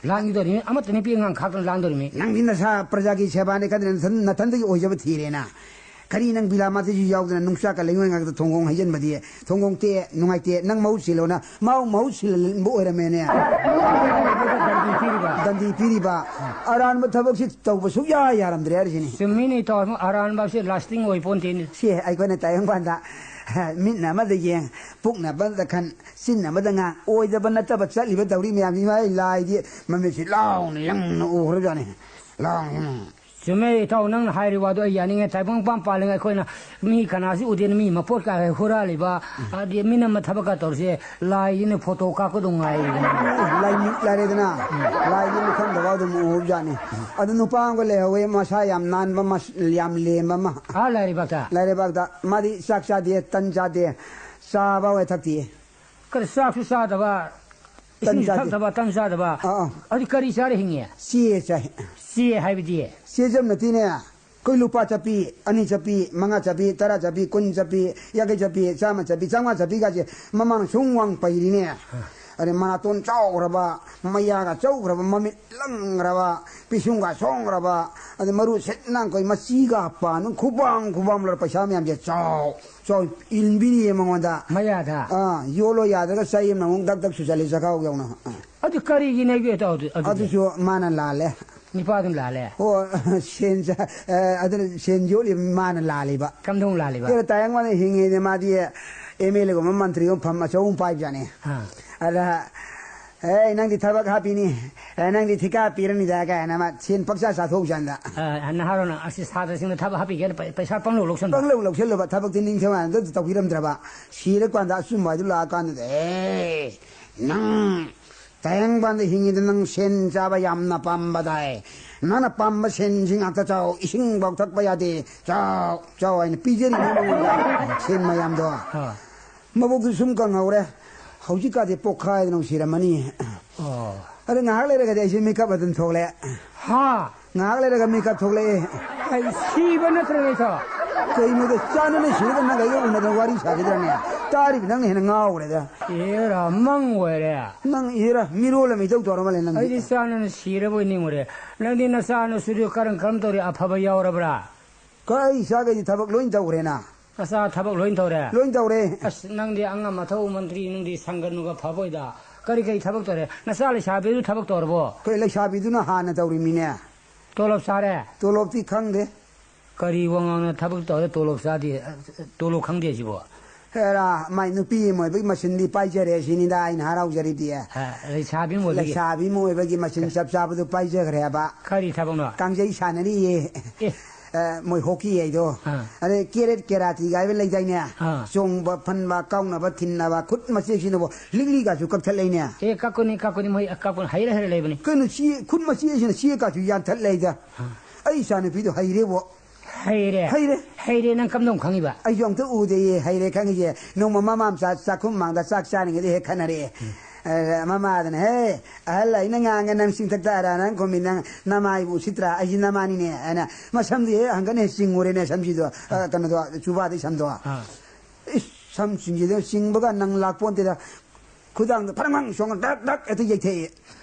ꯂꯥꯡꯈꯤꯗꯣꯔꯤꯃꯤ, ꯑꯃꯠꯇ ꯅꯨꯄꯤ ꯑꯉꯥꯡ ꯈꯥꯛꯇꯅ ꯂꯥꯡꯗꯣꯔꯤꯃꯤ꯫ ꯅꯪꯗꯤ ꯅꯁꯥ ꯄ꯭ꯔꯖꯥꯒꯤ ꯁꯦꯕꯥꯅꯦ ꯈꯟꯗꯅ ꯅꯊꯟ-, ꯅꯊꯟꯗꯒꯤ ꯑꯣꯏꯖꯕ ꯊꯤꯔꯦꯅ꯫ ꯀꯔꯤ ꯅꯪ ꯕꯤꯂꯥ ꯃꯥꯇꯤꯁꯨ ꯌꯥꯎꯗꯅ ꯅꯨꯡꯆꯥꯛꯀ ꯂꯩꯉꯣꯏ ꯉꯥꯛꯇ ꯊꯣꯡꯒꯣꯡ ꯍꯩꯖꯤꯟꯕꯗꯤ? ꯊꯣꯡꯒꯣꯡ ꯇꯦꯛꯑꯦ, ꯅꯨꯡꯉꯥꯏꯇꯦ, ꯅꯪ ꯃꯍꯨꯠ ꯁꯤꯜꯂꯣꯅ ꯃꯥꯕꯨ ꯃꯍꯨꯠ ꯁꯤꯜꯍꯟꯕ ꯑꯣꯏꯔꯝꯃꯦꯅꯦ꯫ ꯗꯟꯗꯤ ꯄꯤꯔꯤꯕ꯫ ꯗꯟꯗꯤ ꯄꯤꯔꯤꯕ꯫ ꯑꯔꯥꯟꯕ ꯊꯕꯛꯁꯤ ꯇꯧꯕ ꯁꯨꯛꯌꯥ ꯌꯥꯔꯝꯗ꯭ꯔꯦ ꯍꯥꯏꯔꯤꯁꯤꯅꯤ꯫ ꯆꯨꯝꯃꯤꯅꯦ ꯏꯇꯥꯎ, ꯑꯔꯥꯟꯕꯁꯦ lasting ꯑꯣꯏ ꯄꯣꯟꯇꯦꯅꯦ꯫ ꯁꯤ ꯑꯩꯈꯣꯏꯅ ꯇꯥꯏꯕꯪꯄꯥꯟꯗ ꯃꯤꯠꯅ ꯑꯃꯗ ꯌꯦꯡ, ꯄꯨꯛꯅ ꯑꯃꯗ ꯈꯟ, ꯆꯤꯟꯅ ꯑꯃꯗ ꯉꯥꯡ, ꯑꯣꯏꯗꯕ ꯅꯠꯇꯕ ꯆꯠꯂꯤꯕ ꯇꯧꯔꯤ ꯃꯌꯥꯝꯁꯤ ꯃꯥꯏ ꯂꯥꯏꯗꯤ ꯃꯃꯤꯠꯁꯤ ꯂꯥꯎꯅ ꯌꯦꯡꯅ ꯎꯈ꯭ꯔꯖꯥꯠꯅꯤ꯫ ꯂꯥꯎꯅ꯫ ꯆꯨꯝꯃꯦ ꯏꯇꯥꯎ, ꯅꯪꯅ ꯍꯥꯏꯔꯤꯕ ꯋꯥꯗꯣ ꯑꯩ ꯌꯥꯅꯤꯡꯉꯦ꯫ ꯇꯥꯏꯕꯪꯄꯥꯟ ꯄꯥꯜꯂꯤꯉꯩ ꯑꯩꯈꯣꯏꯅ ꯃꯤ ꯀꯅꯥꯁꯨ ꯎꯗꯦꯅ ꯃꯤ ꯃꯄꯣꯠ ꯀꯥꯏ ꯍꯨꯔꯥꯜꯂꯤꯕ, ꯑꯗꯤ ꯃꯤꯅꯝꯕ ꯊꯕꯛꯀ ꯇꯧꯔꯤꯁꯦ ꯂꯥꯏꯁꯤꯅ ꯐꯣꯇꯣ ꯀꯥꯞꯀꯗꯧ ꯉꯥꯏꯔꯤꯕꯅꯤ꯫ ꯂꯥꯏꯃꯤꯠ ꯂꯥꯏꯔꯦꯗꯅ, ꯂꯥꯏꯒꯤ ꯃꯤꯐꯝꯗ ꯐꯥꯎ ꯑꯗꯨꯝ ꯎꯍꯧꯖꯥꯠꯅꯤ꯫ ꯑꯗꯨ ꯅꯨꯄꯥ ꯑꯃꯒ ꯂꯩꯍꯧꯋꯦ, ꯃꯁꯥ ꯌꯥꯝ ꯅꯥꯟꯕ, ꯃꯁ-, ꯌꯥꯝ ꯂꯦꯝꯕ ꯑꯃ꯫ ꯑꯥ, ꯂꯥꯏꯔꯩꯕꯥꯛꯇ? ꯂꯥꯏꯔꯩꯕꯥꯛꯇ꯫ ꯃꯥꯗꯤ ꯆꯥꯛ ꯆꯥꯗꯦ, ꯇꯟ ꯆꯥꯗꯦ, ꯆꯥꯕ ꯍꯣꯏ ꯊꯛꯇꯦ꯫ ꯀꯔꯤ ꯆꯥꯛꯁꯨ ꯆꯥꯗꯕ, ꯇꯟ ꯏꯁꯤꯡꯁꯨ ꯆꯥꯗꯦ꯫ ꯊꯛꯇꯕ, ꯇꯟ ꯆꯥꯗꯕ꯫ ꯑꯥ, ꯑꯥ꯫ ꯑꯗꯨ ꯀꯔꯤ ꯆꯥꯔ ꯍꯤꯡꯉꯤ? ꯆꯦ ꯆꯥꯏ꯫ ꯆꯦ ꯍꯥꯏꯕꯗꯤ? ꯆꯦ ꯆꯝ ꯅꯠꯇꯦꯅꯦ꯫ ꯑꯩꯈꯣꯏ ꯂꯨꯄꯥ ꯆꯠꯄꯤ, ꯑꯅꯤ ꯆꯠꯄꯤ, ꯃꯉꯥ ꯆꯠꯄꯤ, ꯇꯔꯥ ꯆꯠꯄꯤ, ꯀꯨꯟ ꯆꯠꯄꯤ, ꯌꯥꯡꯈꯩ ꯆꯠꯄꯤ, ꯆꯥꯝꯃ ꯆꯠꯄꯤ, ꯆꯥꯝꯃꯉꯥ ꯆꯠꯄꯤꯒꯁꯦ ꯃꯃꯥꯡ ꯁꯨꯝ ꯋꯥꯡ ꯄꯩꯔꯤꯅꯦ꯫ ꯑꯗꯩ ꯃꯅꯥꯇꯣꯟ ꯆꯥꯎꯈ꯭ꯔꯕ, ꯃꯌꯥꯒ ꯆꯧꯈ꯭ꯔꯕ, ꯃꯃꯤꯠ ꯂꯪꯈ꯭ꯔꯕ, ꯄꯤꯁꯨꯝꯒ ꯁꯣꯡꯈ꯭ꯔꯕ, ꯑꯗꯩ ꯃꯔꯨ ꯁꯤꯠ ꯅꯥꯟꯈꯣꯏ ꯃꯆꯤꯒ ꯄꯥꯟ ꯈꯨꯕꯥꯝ ꯈꯨꯕꯥꯝ ꯂꯣꯏꯔ ꯄꯩꯁꯥ ꯃꯌꯥꯝꯁꯦ ꯆꯥꯎ ꯆꯥꯎ ꯏꯟꯕꯤꯔꯤꯌꯦ ꯃꯉꯣꯟꯗ꯫ ꯃꯌꯥꯗ? ꯑꯥ, ꯌꯣꯠꯂꯣ ꯌꯥꯗ꯭ꯔꯒ ꯆꯩ ꯑꯃꯅ ꯑꯃꯨꯛ ꯗꯛ ꯗꯛ ꯁꯨꯖꯜꯂꯤ ꯆꯈꯥꯎ ꯌꯧꯅ꯫ ꯑꯥ꯫ ꯑꯗꯨ ꯀꯔꯤꯒꯤꯅꯣ ꯑꯗꯨ, ꯑꯗꯨꯗꯤ? ꯑꯗꯨꯁꯨ ꯃꯥꯅ ꯂꯥꯜꯂꯦ꯫ ꯅꯨꯄꯥꯗꯨꯅ ꯂꯥꯜꯂꯦ? ꯑꯣ, ꯁꯦꯟ ꯆꯥ-, ꯑ, ꯑꯗꯨꯅ ꯁꯦꯟ ꯌꯣꯠꯂꯤ ꯃꯥꯅ ꯂꯥꯜꯂꯤꯕ꯫ ꯀꯝꯗꯧꯅ ꯂꯥꯜꯂꯤꯕ? ꯀꯩꯅꯣ, ꯇꯥꯌꯥꯡ ꯃꯥꯅ ꯍꯤꯡꯉꯤꯅꯦ ꯃꯥꯗꯤ ꯑꯦꯝ ꯑꯦꯜ ꯑꯦꯒꯨꯝꯕ ꯃꯟꯇ꯭ꯔꯤꯒꯨꯝꯕ ꯐꯝ ꯑꯆꯧꯕ ꯑꯃ ꯄꯥꯏꯕꯖꯥꯠꯅꯤ꯫ ꯑꯥ꯫ ꯑꯗ, "ꯑꯦ, ꯅꯪꯗꯤ ꯊꯕꯛ ꯍꯥꯞꯄꯤꯅꯤ, ꯑꯦ, ꯅꯪꯗꯤ ꯊꯤꯀꯥ ꯄꯤꯔꯅꯤꯗ" ꯀꯥꯏꯅ ꯃꯥ ꯁꯦꯟ ꯄꯪꯆꯥ ꯆꯥꯊꯣꯛꯎꯖꯥꯠꯅꯤꯗ꯫ ꯑ, ꯅꯍꯥꯔꯣꯟ ꯑꯁꯤ ꯁꯥꯇ꯭ꯔꯁꯤꯡꯅ ꯊꯕꯛ ꯍꯥꯞꯄꯤꯒꯦꯅ ꯄꯩ-, ꯄꯩꯁꯥ ꯄꯪꯂꯧ ꯂꯧꯁꯟꯕ꯫ ꯄꯪꯂꯧ ꯂꯧꯁꯜꯂꯨꯕ, ꯊꯕꯛꯇꯤ ꯅꯤꯡꯊꯧ ꯍꯥꯏꯅ ꯑꯝꯇ ꯇꯧꯕꯤꯔꯝꯗ꯭ꯔꯕ꯫ ꯁꯤꯔꯀꯥꯟꯗ ꯑꯆꯨꯝꯕ ꯍꯥꯏꯗꯨ ꯂꯥꯛꯑꯀꯥꯟꯗꯨꯗ, "ꯑꯦ, ꯅꯪ ꯇꯥꯌꯥꯡꯕꯥꯟꯗ ꯍꯤꯡꯉꯤꯗ ꯅꯪ ꯁꯦꯟ ꯆꯥꯕ ꯌꯥꯝꯅ ꯄꯥꯝꯕꯗꯥꯏ꯫ ꯅꯪꯅ ꯄꯥꯝꯕ ꯁꯦꯟꯁꯤ ꯉꯥꯛꯇ ꯆꯥꯎ, ꯏꯁꯤꯡꯐꯥꯎ ꯊꯛꯄ ꯌꯥꯗꯦ, ꯆꯥꯎ, ꯆꯥꯎ" ꯍꯥꯏꯅ ꯄꯤꯖꯔꯤꯕ ꯃꯉꯣꯟꯗ ꯁꯦꯟ ꯃꯌꯥꯝꯗꯣ꯫ ꯑꯥ꯫ ꯃꯕꯨꯛꯇꯨ ꯁꯨꯝ ꯀꯪꯍꯧꯔꯦ꯫ ꯍꯧꯖꯤꯛꯀꯥꯗꯤ ꯄꯣꯛꯈꯥꯏꯗꯅ ꯁꯤꯔꯝꯃꯅꯤ꯫ ꯑꯣ꯫ ꯑꯗ ꯉꯥꯏꯍꯥꯛ ꯂꯩꯔꯒꯗꯤ ꯑꯩꯁꯦ ꯃꯤꯀꯞ ꯑꯗꯨꯝ ꯊꯣꯛꯂꯛꯑꯦ꯫ ꯍꯥ? ꯉꯥꯏꯍꯥꯛ ꯂꯩꯔꯒ ꯃꯤꯀꯞ ꯊꯣꯛꯂꯛꯑꯦ꯫ ꯑꯩ ꯁꯤꯕ ꯅꯠꯇ꯭ꯔꯅꯦ, ꯏꯇꯥꯎ? ꯀꯩꯅꯣꯗ, ꯆꯥꯟꯅꯅ ꯁꯤꯔꯒ ꯅꯪꯒ ꯑꯩꯒ ꯎꯅꯗꯅ ꯋꯥꯔꯤ ꯁꯥꯈꯤꯗ꯭ꯔꯅꯦ? ꯇꯥꯔꯤꯕ ꯅꯪꯅ ꯍꯦꯟꯅ ꯉꯥꯎꯈ꯭ꯔꯦꯗ꯫ ꯑꯦꯔꯥ, ꯃꯪ ꯑꯣꯏꯔꯦ꯫ ꯅꯪ ꯏꯔ ꯃꯤꯔꯣꯜ ꯑꯃ ꯏꯇꯧ ꯇꯧꯔ ꯃꯥꯜꯂꯦ ꯅꯪꯗꯤ꯫ ꯑꯩꯗꯤ ꯆꯥꯅꯅ ꯁꯤꯔꯕꯣꯏ ꯅꯤꯡꯉꯨꯔꯦ꯫ ꯅꯪꯗꯤ ꯅꯆꯥ ꯅꯁꯨꯗꯨ ꯀꯔꯝ ꯀꯔꯝ ꯇꯧꯔꯤ? ꯑꯐꯕ ꯌꯥꯎꯔꯕ꯭ꯔꯥ? ꯀ-, ꯑꯩ ꯏꯆꯥꯈꯩꯗꯤ ꯊꯕꯛ ꯂꯣꯏ ꯇꯧꯈ꯭ꯔꯦꯅ꯫ ꯅꯆꯥ ꯊꯕꯛ ꯂꯣꯏ ꯇꯧꯔꯦ? ꯂꯣꯏ ꯇꯧꯔꯦ꯫ ꯑꯁ, ꯅꯪꯗꯤ ꯑꯉꯝ ꯑꯊꯧ ꯃꯟꯇ꯭ꯔꯤ, ꯅꯪꯗꯤ ꯁꯪꯒꯅꯨꯒ ꯐꯕꯣꯏꯗ꯫ ꯀꯔꯤ ꯀꯔꯤ ꯊꯕꯛ ꯇꯧꯔꯦ? ꯅꯆꯥ ꯂꯩꯁꯥꯕꯤꯗꯨ ꯊꯕꯛ ꯇꯧꯔꯕꯣ? ꯑꯩꯈꯣꯏ ꯂꯩꯁꯥꯕꯤꯗꯨꯅ ꯍꯥꯟꯅ ꯇꯧꯔꯤꯃꯤꯅꯦ꯫ ꯇꯣꯂꯣꯞ ꯆꯥꯔꯦ? ꯇꯣꯂꯣꯞꯇꯤ ꯈꯪꯗꯦ꯫ ꯀꯔꯤ ꯋꯥꯉꯥꯡꯅ ꯊꯕꯛ ꯇꯧꯔꯦ, ꯇꯣꯂꯣꯞ ꯆꯥꯗꯦ, ꯇꯣꯂꯣꯞ ꯈꯪꯗꯦ ꯁꯤꯕꯣ? ꯍꯦꯔꯥ, ꯃꯥꯏ ꯅꯨꯄꯤ ꯑꯃ ꯑꯣꯏꯕꯒꯤ ꯃꯁꯤꯟꯗꯤ ꯄꯥꯏꯖꯔꯦ ꯁꯤꯅꯤꯗ ꯑꯩꯅ ꯍꯔꯥꯎꯖꯔꯤꯗꯤ꯫ ꯑ, ꯂꯩꯁꯥꯕꯤ ꯑꯃ ꯑꯣꯏꯕꯒꯤ꯫ ꯂꯩꯁꯥꯕꯤ ꯑꯃ ꯑꯣꯏꯕꯒꯤ ꯃꯁꯤꯟ ꯆꯞ ꯆꯥꯕꯗꯨ ꯄꯥꯏꯖꯈ꯭ꯔꯦꯕ꯫ ꯀꯔꯤ ꯊꯕꯛꯅꯣ? ꯀꯥꯡꯖꯩ ꯁꯥꯟꯅꯔꯤꯌꯦ꯫ ꯑꯦ꯫ ꯑ, ꯃꯣꯏ ꯍꯣꯀꯤ ꯍꯥꯏꯗꯣ꯫ ꯑꯥ꯫ ꯑꯗꯩ ꯀꯦꯔꯦꯠ ꯀꯦꯔꯥꯇꯤꯒ ꯍꯥꯏꯕ ꯂꯩꯗꯥꯏꯅꯦ? ꯑꯥ꯫ ꯆꯣꯡꯕ, ꯐꯟꯕ, ꯀꯥꯎꯅꯕ, ꯊꯤꯟꯅꯕ, ꯈꯨꯠ ꯃꯆꯦꯁꯤꯅꯕꯨ ꯂꯤꯛꯂꯤꯒꯁꯨ ꯀꯛꯊꯠꯂꯛꯏꯅꯦ꯫ ꯑꯦ, ꯀꯛꯄꯅꯤ, ꯀꯛꯄꯅꯤ, ꯃꯣꯏ ꯀꯛꯄꯅꯤ, ꯍꯩꯔ ꯍꯩꯔ ꯂꯩꯕꯅꯤ꯫ ꯀꯩꯅꯣ ꯆꯦ, ꯈꯨꯠ ꯃꯆꯦꯁꯤꯅ ꯆꯦꯀꯥꯁꯨ ꯌꯥꯟꯊꯠ ꯂꯩꯗ꯫ ꯑꯩ ꯏꯆꯥꯅꯨꯄꯤꯗꯣ ꯍꯩꯔꯦꯕꯣ꯫ ꯍꯩꯔꯦ꯫ ꯍꯩꯔꯦ꯫ ꯍꯩꯔꯦ, ꯅꯪ ꯀꯝꯗꯧ ꯈꯪꯉꯤꯕ? ꯑꯩꯁꯨ ꯑꯝꯇ ꯎꯗꯦꯌꯦ, ꯍꯩꯔꯦ ꯈꯪꯉꯤꯁꯦ꯫ ꯅꯣꯡꯃ ꯃꯃꯥ ꯃꯆꯥ ꯆꯥꯛꯈꯨꯝ ꯃꯥꯡꯗ ꯆꯥꯛ ꯆꯥꯔꯤꯉꯩꯗ ꯍꯦꯛ ꯈꯟꯅꯔꯛꯑꯦ꯫ ꯑ, ꯃꯃꯥꯗꯅ, "ꯍꯦ, ꯑꯍꯜ ꯑꯩꯅ ꯉꯥꯡꯉꯦ ꯅꯪ ꯆꯤꯡꯊꯛ ꯇꯥꯔ ꯅꯪ ꯈꯨꯝꯃꯤ, ꯅꯪ ꯅꯃꯥꯏꯕꯨ ꯎꯁꯤꯠꯇ꯭ꯔꯥ? ꯑꯩꯁꯤ ꯅꯃꯥꯅꯤꯅꯦ" ꯍꯥꯏꯅ ꯃꯁꯝꯗꯤ ꯍꯦꯛ ꯍꯪꯒꯠꯅ ꯍꯦꯛ ꯆꯤꯡꯉꯨꯔꯦꯅꯦ, ꯁꯝꯁꯤꯗꯣ, ꯑ, ꯀꯩꯅꯣꯗꯣ, ꯆꯨꯕꯥꯗꯩ ꯁꯝꯗꯣ꯫ ꯑꯥ꯫ ꯏꯁ, ꯁꯝ ꯆꯤꯡꯁꯤꯗ ꯆꯤꯡꯕꯒ ꯅꯪ ꯂꯥꯛꯄꯣꯟꯇꯦꯗ꯫ ꯈꯨꯗꯥꯡꯗ ꯐꯔꯪ ꯐꯔꯪ ꯆꯣꯡꯉ ꯗꯛ ꯗꯛ ꯍꯦꯛꯇ ꯌꯩꯊꯛꯑꯦ꯫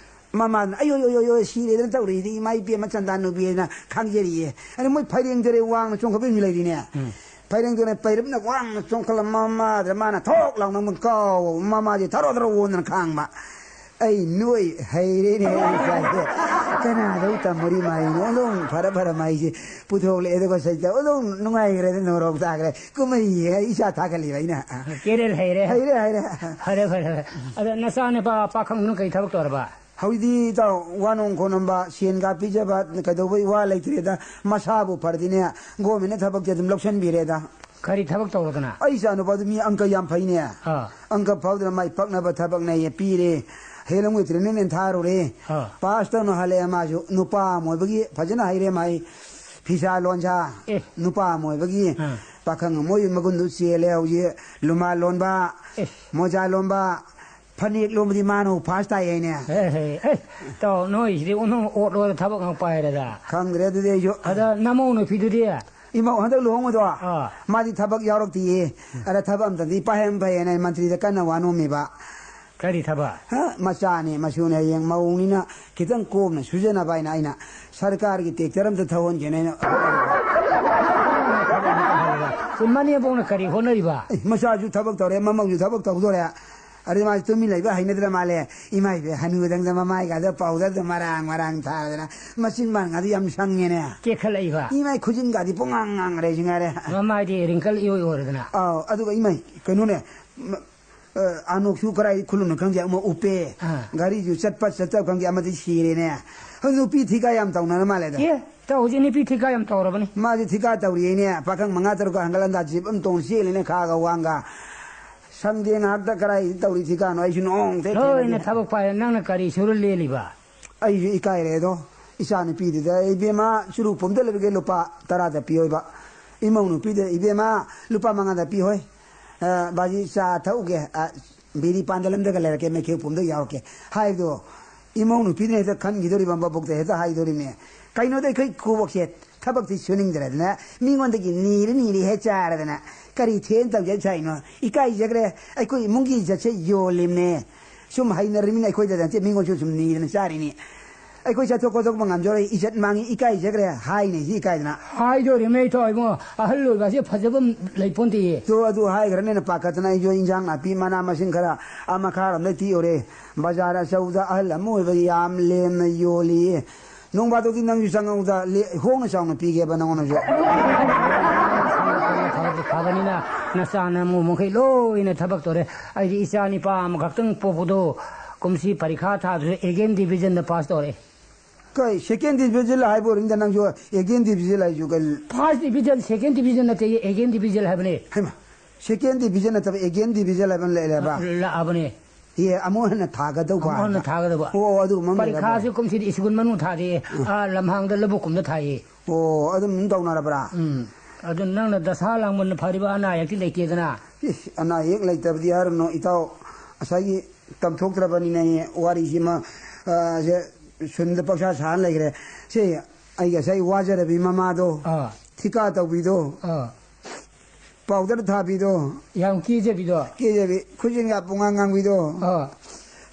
ꯃꯃꯥꯗꯨꯅ "ꯑꯌꯣ, ꯌꯣ, ꯌꯣ, ꯌꯣ, ꯁꯤꯔꯦꯗꯅ ꯇꯧꯔꯤꯗꯤ, ꯏꯃꯥ ꯏꯕꯦꯝꯃ ꯆꯟꯗꯥ ꯅꯨꯄꯤꯅ" ꯈꯥꯡꯖꯔꯤꯌꯦ꯫ ꯑꯗ ꯃꯣꯏ ꯐꯩꯔꯦꯡ ꯇꯨꯔꯦ ꯋꯥꯡꯅ ꯆꯣꯡꯈꯠꯄ ꯑꯃꯁꯨ ꯂꯩꯔꯤꯅꯦ꯫ ꯐꯩꯔꯦꯡ ꯇꯨꯔꯦ ꯄꯩꯔꯞꯅ ꯋꯥꯡꯅ ꯆꯣꯡꯈꯠꯂ ꯃꯃꯥꯗꯨꯗ ꯃꯥꯅ ꯊꯣꯛ ꯂꯥꯎꯅ ꯑꯃꯨꯛ ꯀꯥꯎꯕ꯫ ꯃꯃꯥꯁꯦ ꯊꯔꯣ ꯊꯔꯣ ꯑꯣꯟꯗꯅ ꯈꯥꯡꯕ꯫ ꯑꯩ ꯅꯣꯏ ꯍꯩꯔꯦꯅꯦ ꯑꯩ ꯏꯆꯥꯁꯦ꯫ ꯀꯅꯥꯗꯧ ꯇꯝꯃꯨꯔꯤ ꯃꯥꯏꯅꯣ? ꯑꯗꯨꯝ ꯐꯔ ꯐꯔ ꯃꯥꯏꯁꯦ ꯄꯨꯊꯣꯛꯂꯛꯑꯦ꯫ ꯑꯗꯨꯒ ꯁꯩꯇ ꯑꯗꯨꯝ ꯅꯨꯡꯉꯥꯏꯈ꯭ꯔꯦ, ꯑꯗꯨꯝ ꯅꯣꯔꯣꯛ ꯇꯥꯈ꯭ꯔꯦ꯫ ꯀꯨꯝꯍꯩ ꯌꯦꯡꯉ ꯏꯆꯥ ꯊꯥꯒꯠꯂꯤꯕ ꯑꯩꯅ꯫ ꯀꯦꯔꯦꯜ ꯍꯩꯔꯦ꯫ ꯍꯩꯔꯦ, ꯍꯩꯔꯦ꯫ ꯐꯔꯦ, ꯐꯔꯦ, ꯐꯔꯦ꯫ ꯑꯗ ꯅꯆꯥ ꯅꯨꯄꯥ ꯄꯥꯈꯪꯗꯨꯅ ꯀꯩ ꯊꯕꯛ ꯇꯧꯔꯕ? ꯍꯧꯖꯤꯛꯇꯤ ꯏꯇꯥꯎ ꯋꯥꯅꯣꯡ ꯈꯣꯠꯅꯣꯝꯕ, ꯁꯦꯟꯒ ꯄꯤꯖꯕ ꯀꯩꯗꯧꯕꯩ ꯋꯥ ꯂꯩꯇ꯭ꯔꯦꯗ꯫ ꯃꯁꯥꯕꯨ ꯐꯔꯗꯤꯅꯦ, ꯒꯣꯔꯃꯦꯟꯅ ꯊꯕꯛꯇꯤ ꯑꯗꯨꯝ ꯂꯧꯁꯟꯕꯤꯔꯦꯗ꯫ ꯀꯔꯤ ꯊꯕꯛ ꯇꯧꯔꯗꯅ? ꯑꯩ ꯏꯆꯥ ꯅꯨꯄꯥꯗꯨ ꯃꯤ ꯑꯪꯀ ꯌꯥꯝ ꯐꯩꯅꯦ꯫ ꯑꯥ꯫ ꯑꯪꯀ ꯐꯥꯎꯗꯅ ꯃꯥꯏ ꯄꯛꯅꯕ ꯊꯕꯛꯅꯦ ꯄꯤꯔꯦ꯫ ꯍꯌꯦꯡ ꯑꯃꯨꯛ ꯇ꯭ꯔꯦꯅꯤꯡ ꯊꯥꯔꯨꯔꯦ꯫ ꯑꯥ꯫ ꯄꯥꯁ ꯇꯧꯅ ꯍꯜꯂꯛꯑꯦ ꯃꯥꯁꯨ꯫ ꯅꯨꯄꯥ ꯑꯃ ꯑꯣꯏꯕꯒꯤ ꯐꯖꯅ ꯍꯩꯔꯦ ꯃꯥꯏ꯫ ꯐꯤꯁꯥ ꯂꯣꯟꯁꯥ꯫ ꯑꯦ꯫ ꯅꯨꯄꯥ ꯑꯃ ꯑꯣꯏꯕꯒꯤ ꯑꯥ꯫ ꯄꯥꯈꯪ ꯑꯃ ꯑꯣꯏꯕꯒꯤ ꯃꯒꯨꯟꯗꯨ ꯆꯦꯜꯂꯦ ꯍꯧꯖꯤꯛ꯫ ꯂꯨꯃꯥ ꯂꯣꯟꯕ, ꯑꯦ꯫ ꯃꯣꯖꯥ ꯂꯣꯟꯕ, ꯐꯅꯦꯛ ꯂꯣꯟꯕꯗꯤ ꯃꯥꯅ ꯐꯥꯔꯁ ꯇꯥꯏ ꯍꯥꯏꯅꯦ꯫ ꯑꯦ, ꯑꯦ, ꯑꯦ, ꯇꯥꯎ, ꯅꯣꯏꯁꯤꯗꯤ ꯑꯣꯟꯊꯣꯛꯅ ꯑꯣꯠꯂꯣꯗ ꯊꯕꯛ ꯉꯥꯛ ꯄꯥꯏꯔꯦꯗ꯫ ꯈꯪꯗ꯭ꯔꯦ ꯑꯗꯨꯗꯤ ꯑꯩꯁꯨ꯫ ꯑꯗ ꯅꯃꯧ ꯅꯨꯄꯤꯗꯨꯗꯤ? ꯏꯃꯧ ꯍꯟꯗꯛ ꯂꯨꯍꯣꯡꯕꯗꯣ, ꯑꯥ꯫ ꯃꯥꯗꯤ ꯊꯕꯛ ꯌꯥꯎꯔꯛꯇꯦꯌꯦ꯫ ꯑꯗ ꯊꯕꯛ ꯑꯝꯇꯗꯤ ꯄꯥꯏꯍꯟ ꯐꯩꯌꯦꯅ ꯑꯩ ꯃꯟꯇ꯭ꯔꯤꯗ ꯀꯟꯅ ꯋꯥ ꯅꯣꯝꯃꯤꯕ꯫ ꯀꯔꯤ ꯊꯕꯛ? ꯍ? ꯃꯆꯥꯅꯦ, ꯃꯁꯨꯅꯦ, ꯍꯌꯦꯡ ꯃꯧꯅꯤꯅ ꯈꯤꯇꯪ ꯀꯣꯝꯅ ꯁꯨꯖꯅꯕ ꯍꯥꯏꯅ ꯑꯩꯅ ꯁꯔꯀꯥꯔꯒꯤ ꯇ꯭ꯔꯦꯛꯇꯔ ꯑꯝꯇ ꯊꯧꯍꯟꯒꯦꯅ ꯑꯩꯅ ꯁꯤ ꯃꯅꯦꯝꯕꯣꯛꯅ ꯀꯔꯤ ꯍꯣꯠꯅꯔꯤꯕ? ꯑꯦ, ꯃꯆꯥꯁꯨ ꯊꯕꯛ ꯇꯧꯔꯦ, ꯃꯃꯧꯁꯨ ꯊꯕꯛ ꯇꯧꯗꯣꯔꯦ꯫ ꯑꯗꯩ ꯃꯥꯁꯦ ꯇꯨꯃꯤꯟ ꯂꯩꯕ ꯍꯩꯅꯗ꯭ꯔ ꯃꯥꯜꯂꯦ꯫ ꯏꯃꯥ ꯏꯕꯦ, ꯍꯅꯨꯗꯪꯗ ꯃꯃꯥꯏꯒꯥꯗꯣ ꯄꯥꯎꯗꯔꯗ ꯃꯔꯥꯡ ꯃꯔꯥꯡ ꯊꯥꯗꯅ ꯃꯆꯤꯟ ꯕꯥꯟꯒꯥꯗꯤ ꯌꯥꯝ ꯁꯪꯉꯦꯅꯦ꯫ ꯀꯦꯈꯠꯂꯛꯏꯕ? ꯏꯃꯥꯏ ꯈꯨꯖꯤꯟꯒꯥꯗꯤ ꯄꯨꯡꯉꯥꯡ ꯉꯥꯡꯈ꯭ꯔꯦ ꯁꯤ ꯉꯥꯏꯔꯦ꯫ ꯃꯃꯥꯏꯗꯤ ꯔꯤꯡꯀꯜ ꯏꯑꯣꯏ ꯑꯣꯏꯔꯗꯅ꯫ ꯑꯥꯎ, ꯑꯗꯨꯒ ꯏꯃꯥꯏ ꯀꯩꯅꯣꯅꯦ, ꯃ-, ꯑ, ꯑꯅꯣꯛꯁꯨ ꯀꯔꯥꯏ ꯈꯨꯜꯂꯨꯅꯣ ꯈꯪꯗꯦ, ꯑꯃ ꯎꯞꯄꯦ꯫ ꯑꯥ꯫ ꯒꯥꯔꯤꯁꯨ ꯆꯠꯄ ꯆꯠꯇꯕ ꯈꯪꯗꯦ, ꯑꯃꯗꯤ ꯁꯤꯔꯦꯅꯦ꯫ ꯍꯧꯖꯤꯛ ꯅꯨꯄꯤ ꯊꯤꯀꯥ ꯌꯥꯝ ꯇꯧꯅꯔ ꯃꯥꯜꯂꯦꯗ꯫ ꯑꯦ, ꯇꯧ, ꯍꯧꯖꯤꯛ ꯅꯨꯄꯤ ꯊꯤꯀꯥ ꯌꯥꯝ ꯇꯧꯔꯕꯅꯤ꯫ ꯃꯥꯁꯦ ꯊꯤꯀꯥ ꯇꯧꯔꯤꯌꯦꯅꯦ, ꯄꯥꯈꯪ ꯃꯉꯥ ꯇꯔꯨꯛꯀ ꯍꯟꯒꯠ ꯍꯟꯗ ꯖꯤꯞ ꯑꯃ ꯇꯣꯡ ꯆꯦꯜꯂꯤꯅꯦ, ꯈꯥꯒ ꯋꯥꯡꯒ꯫ ꯁꯪꯗꯦ ꯉꯥꯏꯍꯥꯛꯇ ꯀꯔꯥꯏ ꯇꯧꯔꯤ ꯊꯤꯀꯥꯅꯣ, ꯑꯩꯁꯨ ꯅꯣꯡꯇ ꯂꯣꯏꯅ ꯊꯦꯡꯅꯗꯦ꯫ ꯊꯕꯛ ꯐꯥꯏ, ꯅꯪꯅ ꯀꯔꯤ ꯁꯨꯔ ꯂꯦꯜꯂꯤꯕ? ꯑꯩꯁꯨ ꯏꯀꯥꯏꯔꯦ ꯑꯗꯣ, ꯏꯆꯥ ꯅꯨꯄꯤꯗꯨꯗ, "ꯏꯕꯦꯝꯃ, ꯆꯨꯔꯨꯞ ꯄꯨꯝꯗ ꯂꯩꯕꯒꯦ ꯂꯨꯄꯥ ꯇꯔꯥꯗ ꯄꯤꯌꯣꯏꯕ"꯫ ꯏꯃꯧ ꯅꯨꯄꯤꯗ, "ꯏꯕꯦꯝꯃ, ꯂꯨꯄꯥ ꯃꯉꯥꯗ ꯄꯤꯍꯣꯏ꯫ ꯑ, ꯕꯥꯖꯤ ꯆꯥ ꯊꯛꯎꯒꯦ, ꯑ, ꯕꯤꯔꯤ ꯄꯥꯟꯗ ꯂꯝꯗꯒ ꯂꯩꯔꯛꯀꯦ, ꯃꯩꯈꯦ ꯄꯨꯝꯗ ꯌꯥꯎꯔꯛꯀꯦ" ꯍꯥꯏꯕꯗꯣ, ꯏꯃꯧ ꯅꯨꯄꯤꯗꯨꯅ ꯍꯦꯛꯇ ꯈꯟꯈꯤꯗꯣꯔꯤꯕ, ꯃꯕꯣꯛꯇ ꯍꯦꯛꯇ ꯍꯥꯏꯗꯣꯔꯤꯕꯅꯦ꯫ ꯀꯩꯅꯣꯗ ꯑꯩꯈꯣꯏ ꯀꯣꯛꯁꯦ ꯊꯕꯛꯁꯤ ꯁꯨꯅꯤꯡꯗ꯭ꯔꯗꯅ ꯃꯤꯉꯣꯟꯗꯒꯤ ꯅꯤꯔ ꯅꯤꯔ ꯍꯦꯛ ꯆꯥꯔꯗꯅ ꯀꯔꯤ ꯊꯦꯟ ꯇꯧꯖ ꯁꯥꯏꯅꯣ? ꯏꯀꯥꯏꯖꯈ꯭ꯔꯦ꯫ ꯑꯩꯈꯣꯏ ꯏꯃꯨꯡꯒꯤ ꯏꯖꯠꯁꯦ ꯌꯣꯜꯂꯤꯕꯅꯦ꯫ ꯁꯨꯝ ꯍꯩꯅꯔꯤꯕꯅꯤꯅ ꯑꯩꯈꯣꯏꯗ ꯅꯠꯇꯦ, ꯃꯤꯉꯣꯟꯁꯨ ꯁꯨꯝ ꯅꯤꯗꯅ ꯆꯥꯔꯤꯅꯤ꯫ ꯑꯩꯈꯣꯏ ꯆꯠꯊꯣꯛ ꯈꯣꯠꯇꯣꯛꯄ ꯉꯝꯖꯔꯣꯏ, ꯏꯖꯠ ꯃꯥꯡꯉꯤ, ꯏꯀꯥꯏꯖꯈ꯭ꯔꯦ ꯍꯥꯏꯅꯤ ꯁꯤ ꯏꯀꯥꯏꯗꯅ꯫ ꯍꯥꯏꯗꯣꯔꯤꯕꯅꯦ ꯏꯇꯥꯎ ꯏꯕꯨꯡꯉꯣ, ꯑꯍꯜ ꯑꯣꯏꯕꯁꯦ ꯐꯖꯕ ꯂꯩꯄꯣꯟꯇꯦꯌꯦ꯫ ꯇꯣ, ꯑꯗꯨ ꯍꯥꯏꯈ꯭ꯔꯅꯦꯅ ꯄꯥꯈꯠꯇꯅ ꯑꯩꯁꯨ ꯏꯟꯖꯥꯡ ꯅꯥꯄꯤ ꯃꯅꯥ ꯃꯁꯤꯡ ꯈꯔ ꯑꯃ ꯈꯥꯔꯣꯝꯗꯩ ꯇꯤꯛꯎꯔꯦ꯫ ꯕꯖꯥꯔ ꯑꯆꯧꯕꯗ ꯑꯍꯜ ꯑꯃ ꯑꯣꯏꯕ ꯌꯥꯝ ꯂꯦꯝꯅ ꯌꯣꯜꯂꯤꯌꯦ꯫ ꯅꯣꯡ ꯐꯥꯗꯣꯛꯇꯤ ꯅꯪꯁꯨ ꯆꯪꯍꯧꯗ ꯂꯦ-, ꯍꯣꯡꯅ ꯆꯥꯎꯅ ꯄꯤꯒꯦꯕ ꯅꯉꯣꯟꯗꯁꯨ꯫ ꯐꯕꯅꯤꯅ ꯅꯆꯥ ꯅꯃꯧ ꯃꯈꯩ ꯂꯣꯏꯅ ꯊꯕꯛ ꯇꯧꯔꯦ꯫ ꯑꯩꯗꯤ ꯏꯆꯥ ꯅꯤꯄꯥ ꯑꯃꯈꯛꯇꯪ ꯄꯣꯛꯄꯗꯣ ꯀꯨꯝꯁꯤ ꯄꯔꯤꯈꯥ ꯊꯥꯗꯨꯁꯨ ꯑꯦꯒꯦꯟ ꯗꯤꯕꯤꯖꯟꯗ ꯄꯥꯁ ꯇꯧꯔꯦ꯫ ꯀꯩ, ꯁꯦꯀꯦꯟ ꯗꯤꯕꯤꯖꯟ ꯍꯥꯏꯕ ꯑꯣꯏꯔꯝꯗ ꯅꯪꯁꯨ ꯑꯦꯒꯦꯟ ꯗꯤꯕꯤꯖꯟ ꯍꯥꯏꯁꯨ ꯀꯩ? ꯐꯥꯔꯁ ꯗꯤꯕꯤꯖꯟ, ꯁꯦꯀꯦꯟ ꯗꯤꯕꯤꯖꯟ ꯅꯠꯇꯦ, ꯑꯦꯒꯦꯟ ꯗꯤꯕꯤꯖꯟ ꯍꯥꯏꯕꯅꯦ꯫ ꯍꯩꯃꯥ, ꯁꯦꯀꯦꯟ ꯗꯤꯕꯤꯖꯟ ꯅꯠꯇꯕ ꯑꯦꯒꯦꯟ ꯗꯤꯕꯤꯖꯟ ꯍꯥꯏꯕ ꯑꯃ ꯂꯩꯔꯦꯕ? ꯂꯥꯛꯑꯕꯅꯦ꯫ ꯑꯦ, ꯑꯃꯨꯛ ꯍꯟꯅ ꯊꯥꯒꯗꯧꯕ ꯑꯃꯨꯛ ꯍꯟꯅ ꯍꯥꯏꯕ꯫ ꯊꯥꯒꯗꯧꯕ꯫ ꯑꯣ, ꯑꯗꯨꯒꯨꯝꯕ ꯑꯃ ꯂꯩꯔꯕ? ꯄꯔꯤꯈꯥꯁꯦ ꯀꯨꯝꯁꯤꯗꯤ ꯁ꯭ꯀꯨꯜ ꯃꯅꯨꯡ ꯊꯥꯗꯦ꯫ ꯎꯝ꯫ ꯑꯥ, ꯂꯝꯍꯥꯡꯗ ꯂꯧꯕꯨꯛ ꯀꯨꯝꯗ ꯊꯥꯏꯌꯦ꯫ ꯑꯣ, ꯑꯗꯨꯝ ꯇꯧꯅꯔꯕ꯭ꯔꯥ? ꯎꯝ꯫ ꯑꯗꯨ ꯅꯪꯅ ꯗꯁꯥ ꯂꯥꯡꯕꯅ ꯐꯔꯤꯕ, ꯑꯅꯥ ꯑꯌꯦꯛꯇꯤ ꯂꯩꯇꯦꯗꯅ? ꯏꯁ, ꯑꯅꯥ ꯑꯌꯦꯛ ꯂꯩꯇꯕꯗꯤ ꯍꯥꯏꯔꯨꯅꯨ, ꯏꯇꯥꯎ꯫ ꯉꯁꯥꯏꯒꯤ ꯇꯝꯊꯣꯛꯇ꯭ꯔꯕꯅꯤꯅ ꯋꯥꯔꯤꯁꯤꯃ, ꯑ, ꯁꯦ ꯁꯨꯝꯗ ꯄꯪꯁꯥ ꯁꯥꯔ ꯂꯩꯈ꯭ꯔꯦ꯫ ꯁꯤ ꯑꯩ ꯉꯁꯥꯏ ꯋꯥꯖꯔꯕꯤ ꯃꯃꯥꯗꯣ, ꯑꯥ꯫ ꯊꯤꯀꯥ ꯇꯧꯕꯤꯗꯣ, ꯑꯥ꯫ ꯄꯥꯎꯗꯔ ꯊꯥꯕꯤꯗꯣ, ꯌꯥꯝ ꯀꯦꯖꯕꯤꯗꯣ꯫ ꯀꯦꯖꯕꯤ, ꯈꯨꯖꯤꯟꯒ ꯄꯨꯡꯉꯥꯡ ꯉꯥꯡꯕꯤꯗꯣ꯫ ꯑꯥ꯫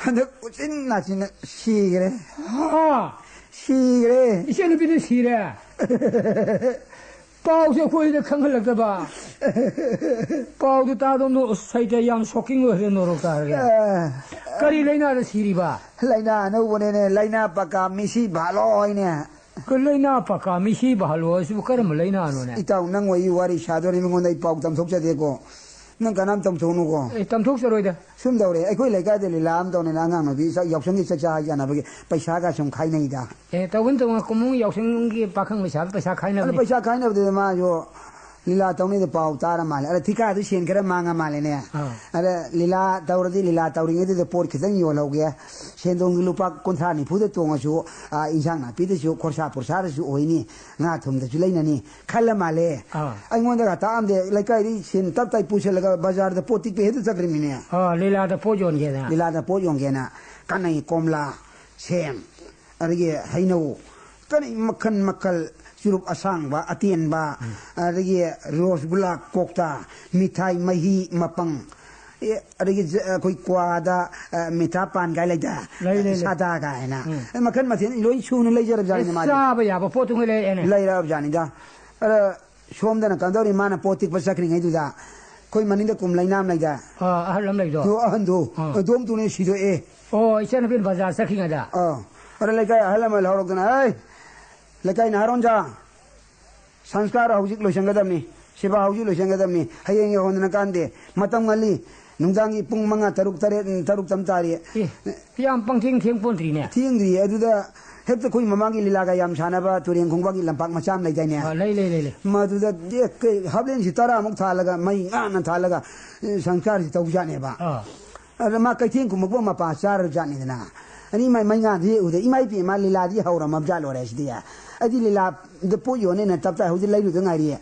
ꯍꯟꯗꯛ ꯎꯆꯤꯟ ꯅꯥꯆꯤꯟꯅ ꯁꯤꯈ꯭ꯔꯦ꯫ ꯍꯥ? ꯁꯤꯈ꯭ꯔꯦ꯫ ꯏꯆꯟꯅꯨꯄꯤꯗꯨ ꯁꯤꯔꯦ? ꯄꯥꯎꯁꯦ ꯑꯩꯈꯣꯏꯗ ꯈꯪꯍꯜꯂꯛꯇꯕ꯫ ꯄꯥꯎꯗꯨ ꯇꯥꯗꯧꯅꯣ, ꯑꯁ, ꯁꯩꯇ ꯌꯥꯝ shocking ꯑꯣꯏꯔꯦ, ꯅꯣꯔꯣꯛ ꯇꯥꯔꯒꯦ꯫ ꯑꯥ꯫ ꯀꯔꯤ ꯂꯥꯏꯅꯥꯗ ꯁꯤꯔꯤꯕ? ꯂꯥꯏꯅꯥ ꯑꯅꯧꯕꯅꯦꯅꯦ, ꯂꯥꯏꯅꯥ ꯄꯛꯀ ꯃꯤꯁꯤ ꯚꯥꯂꯣ ꯍꯥꯏꯅꯦ꯫ ꯀꯩ ꯂꯥꯏꯅꯥ ꯄꯛꯀ ꯃꯤꯁꯤ ꯚꯥꯂꯣ ꯍꯥꯏꯁꯤꯕꯨ ꯀꯔꯝꯕ ꯂꯥꯏꯅꯥꯅꯣꯅꯦ? ꯏꯇꯥꯎ, ꯅꯪ ꯋꯥꯔꯤ ꯁꯥꯗꯣꯔꯤ, ꯃꯤꯉꯣꯟꯗ ꯑꯩ ꯄꯥꯎ ꯇꯝꯊꯣꯛꯆꯗꯦꯀꯣ꯫ ꯅꯪ ꯀꯅꯥꯝ ꯇꯝꯊꯣꯛꯅꯨꯀꯣ꯫ ꯑꯦ, ꯇꯝꯊꯣꯛꯆꯔꯣꯏꯗ꯫ ꯁꯨꯝ ꯇꯧꯔꯦ, ꯑꯩꯈꯣꯏ ꯂꯩꯀꯥꯏꯗ ꯂꯤꯂꯥ ꯑꯃ ꯇꯧꯅꯤꯅ ꯑꯉꯥꯡ ꯅꯨꯄꯤ ꯆꯥꯛ ꯌꯥꯎꯁꯪꯒꯤ ꯆꯥꯛꯆꯥ ꯍꯥꯏꯖꯅꯕꯒꯤ ꯄꯩꯁꯥꯒ ꯁꯨꯝ ꯈꯥꯏꯅꯩꯗ꯫ ꯑꯦ, ꯇꯧꯕꯅꯤ, ꯇꯧꯕꯅꯤ, ꯀꯨꯝꯍꯩ ꯌꯥꯎꯁꯪꯒꯤ ꯄꯥꯈꯪ ꯂꯩꯁꯥꯕꯤ ꯄꯩꯁꯥ ꯑꯗ ꯈꯥꯏꯅꯕꯅꯤ꯫ ꯄꯩꯁꯥ ꯈꯥꯏꯅꯕꯗꯨꯗ ꯃꯥꯁꯨ ꯂꯤꯂꯥ ꯇꯧꯅꯤꯗ ꯄꯥꯎ ꯇꯥꯔ ꯃꯥꯜꯂꯦ꯫ ꯑꯗ ꯊꯤꯀꯥꯗꯨ ꯁꯦꯟ ꯈꯔ ꯃꯥꯡꯉ ꯃꯥꯜꯂꯦꯅꯦ꯫ ꯑꯥ꯫ ꯑꯗ ꯂꯤꯂꯥ ꯇꯧꯔꯗꯤ ꯂꯤꯂꯥ ꯇꯧꯔꯤꯉꯩꯗꯨꯗ ꯄꯣꯠ ꯈꯤꯇꯪ ꯌꯣꯜꯍꯧꯒꯦ꯫ ꯁꯦꯟꯗꯣꯡꯗꯨ ꯂꯨꯄꯥ ꯀꯨꯟꯊ꯭ꯔꯥ ꯅꯤꯐꯨꯗ ꯇꯣꯡꯉꯁꯨ, ꯑꯥ, ꯏꯟꯁꯥꯡ ꯅꯥꯄꯤꯗꯁꯨ ꯈꯣꯔꯁꯥ ꯄꯨꯔꯁꯥꯗꯁꯨ ꯑꯣꯏꯅꯤ, ꯉꯥ ꯊꯨꯝꯗꯁꯨ ꯂꯩꯅꯅꯤ ꯈꯜꯂ ꯃꯥꯜꯂꯦ꯫ ꯑꯥ꯫ ꯑꯩꯉꯣꯟꯗꯒ ꯇꯥꯛꯑꯝꯗꯦ, ꯂꯩꯀꯥꯏꯗꯒꯤ ꯁꯦꯟ ꯇꯞ ꯇꯥꯏ ꯄꯨꯁꯜꯂꯒ ꯕꯖꯥꯔꯗ ꯄꯣꯠ ꯇꯤꯛꯄ ꯍꯦꯛꯇ ꯆꯠꯈ꯭ꯔꯤꯃꯤꯅꯦ꯫ ꯑꯥ, ꯂꯤꯂꯥꯗ ꯄꯣꯠ ꯌꯣꯟꯒꯦꯅ꯫ ꯂꯤꯂꯥꯗ ꯄꯣꯠ ꯌꯣꯟꯒꯦꯅ꯫ ꯀꯥꯟꯅꯩ, ꯀꯣꯝꯂꯥ, ꯁꯦꯝ, ꯑꯗꯒꯤ ꯍꯩꯅꯧ, ꯀꯔꯤ ꯃꯈꯜ ꯃꯈꯜ, ꯆꯨꯔꯨꯞ ꯑꯁꯥꯡꯕ, ꯑꯇꯦꯟꯕ, ꯎꯝ꯫ ꯑꯗꯒꯤ ꯔꯣꯁꯒꯨꯂꯥ ꯀꯣꯛꯇ, ꯃꯤꯊꯥꯏ, ꯃꯍꯤ, ꯃꯄꯪ, ꯑꯦ, ꯑꯗꯒꯤ ꯖ-, ꯑꯩꯈꯣꯏ ꯀ꯭ꯋꯥꯗ, ꯑ, ꯃꯤꯊꯥ ꯄꯥꯟ ꯀꯥꯏ ꯂꯩꯗ, ꯂꯩ, ꯂꯩ, ꯂꯩ꯫ ꯁꯥꯗꯥ ꯀꯥꯏꯅ꯫ ꯎꯝ꯫ ꯑꯦ, ꯃꯈꯜ ꯃꯊꯦꯜ ꯂꯣꯏ ꯁꯨꯅ ꯂꯩꯖꯔꯕꯖꯥꯠꯅꯤ ꯑꯦ, ꯃꯥꯗꯤ꯫ ꯆꯥꯕ ꯌꯥꯕ ꯄꯣꯠꯇꯨꯉꯩ ꯂꯩꯔꯛꯑꯦꯅꯦ꯫ ꯂꯩꯔꯛꯑꯕꯖꯥꯠꯅꯤꯗ꯫ ꯑꯗ ꯁꯣꯝꯗꯅ ꯀꯝꯗꯧꯔꯤ, ꯃꯥꯅ ꯄꯣꯠ ꯇꯤꯛꯄ ꯆꯠꯈ꯭ꯔꯤꯉꯩꯗꯨꯗ ꯑꯩꯈꯣꯏ ꯃꯅꯤꯡꯗ ꯀꯨꯝ ꯂꯩꯅꯥꯝ ꯂꯩꯗ꯫ ꯑꯥ, ꯑꯍꯜ ꯑꯃ ꯂꯩꯕꯗꯣ꯫ ꯑꯗꯣ ꯑꯍꯟꯗꯣ, ꯑꯥ꯫ ꯑꯗꯣꯝꯇꯨꯅꯦ ꯁꯤꯗꯣꯛꯑꯦ꯫ ꯑꯣ, ꯏꯆꯟꯅꯨꯄꯤꯅ ꯕꯖꯥꯔ ꯆꯠꯈ꯭ꯔꯤꯉꯩꯗ? ꯑꯥ꯫ ꯑꯗ ꯂꯩꯀꯥꯏ ꯑꯍꯜ ꯑꯃ ꯍꯧꯔꯛꯇꯅ, "ꯍꯩ, ꯂꯩꯀꯥꯏ ꯅꯍꯥꯔꯣꯟꯖꯥ, ꯁꯪꯁꯀꯥꯔ ꯍꯧꯖꯤꯛ ꯂꯣꯏꯁꯤꯟꯒꯗꯕꯅꯤ, ꯁꯦꯕꯥ ꯍꯧꯖꯤꯛ ꯂꯣꯏꯁꯤꯟꯒꯗꯕꯅꯤ, ꯍꯌꯦꯡ ꯌꯧꯍꯟꯗꯅ ꯀꯥꯟꯗꯦ, ꯃꯇꯝ ꯉꯜꯂꯤ, ꯅꯨꯡꯗꯥꯡꯒꯤ ꯄꯨꯡ ꯃꯉꯥ, ꯇꯔꯨꯛ, ꯇꯔꯦꯠ, ꯇꯔꯨꯛ ꯇꯝ ꯇꯥꯔꯤ"꯫ ꯑꯦ, ꯌꯥꯝ ꯄꯪꯊꯦꯡ ꯊꯦꯡ ꯄꯣꯟꯇ꯭ꯔꯤꯅꯦ꯫ ꯊꯦꯡꯗ꯭ꯔꯤꯌꯦ꯫ ꯑꯗꯨꯗ ꯍꯦꯛꯇ ꯑꯩꯈꯣꯏ ꯃꯃꯥꯡꯒꯤ ꯂꯤꯂꯥꯒ ꯌꯥꯝ ꯁꯥꯟꯅꯕ ꯇꯨꯔꯦꯟ ꯈꯣꯡꯕꯥꯟꯒꯤ ꯂꯝꯄꯥꯛ ꯃꯆꯥ ꯑꯃ ꯂꯩꯗꯥꯏꯅꯦ? ꯑꯥ, ꯂꯩ, ꯂꯩ, ꯂꯩ, ꯂꯩ꯫ ꯃꯗꯨꯗ ꯗꯦ-, ꯀꯩ, ꯍꯥꯞꯂꯦꯟꯁꯤ ꯇꯔꯥꯃꯨꯛ ꯊꯥꯜꯂꯒ, ꯃꯩ ꯉꯥꯟꯅ ꯊꯥꯜꯂꯒ, ꯑꯦ, ꯁꯪꯁꯀꯥꯔꯁꯤ ꯇꯧꯖꯥꯠꯅꯦꯕ꯫ ꯑꯥ꯫ ꯑꯗ ꯃꯥ ꯀꯩꯊꯦꯜ ꯈꯨꯝꯃꯛꯄ ꯃꯄꯥ ꯆꯥꯔꯖꯥꯠꯅꯤꯗꯅ꯫ ꯑꯅꯤ ꯃꯥꯏ ꯃꯩ ꯉꯥꯟꯗꯤ ꯎꯗꯦ꯫ ꯏꯃꯥ ꯏꯄꯦꯝꯃ, ꯂꯤꯂꯥꯗꯤ ꯍꯧꯔꯝꯃꯕ ꯖꯥꯠ ꯂꯣꯏꯔꯦ ꯁꯤꯗꯤ꯫ ꯑꯩꯗꯤ ꯂꯤꯂꯥꯗ ꯄꯣꯠ ꯌꯣꯟꯅꯦꯅ ꯇꯞ ꯇꯥꯏ ꯍꯧꯖꯤꯛ ꯂꯩꯔꯨꯗ ꯉꯥꯏꯔꯤꯌꯦ꯫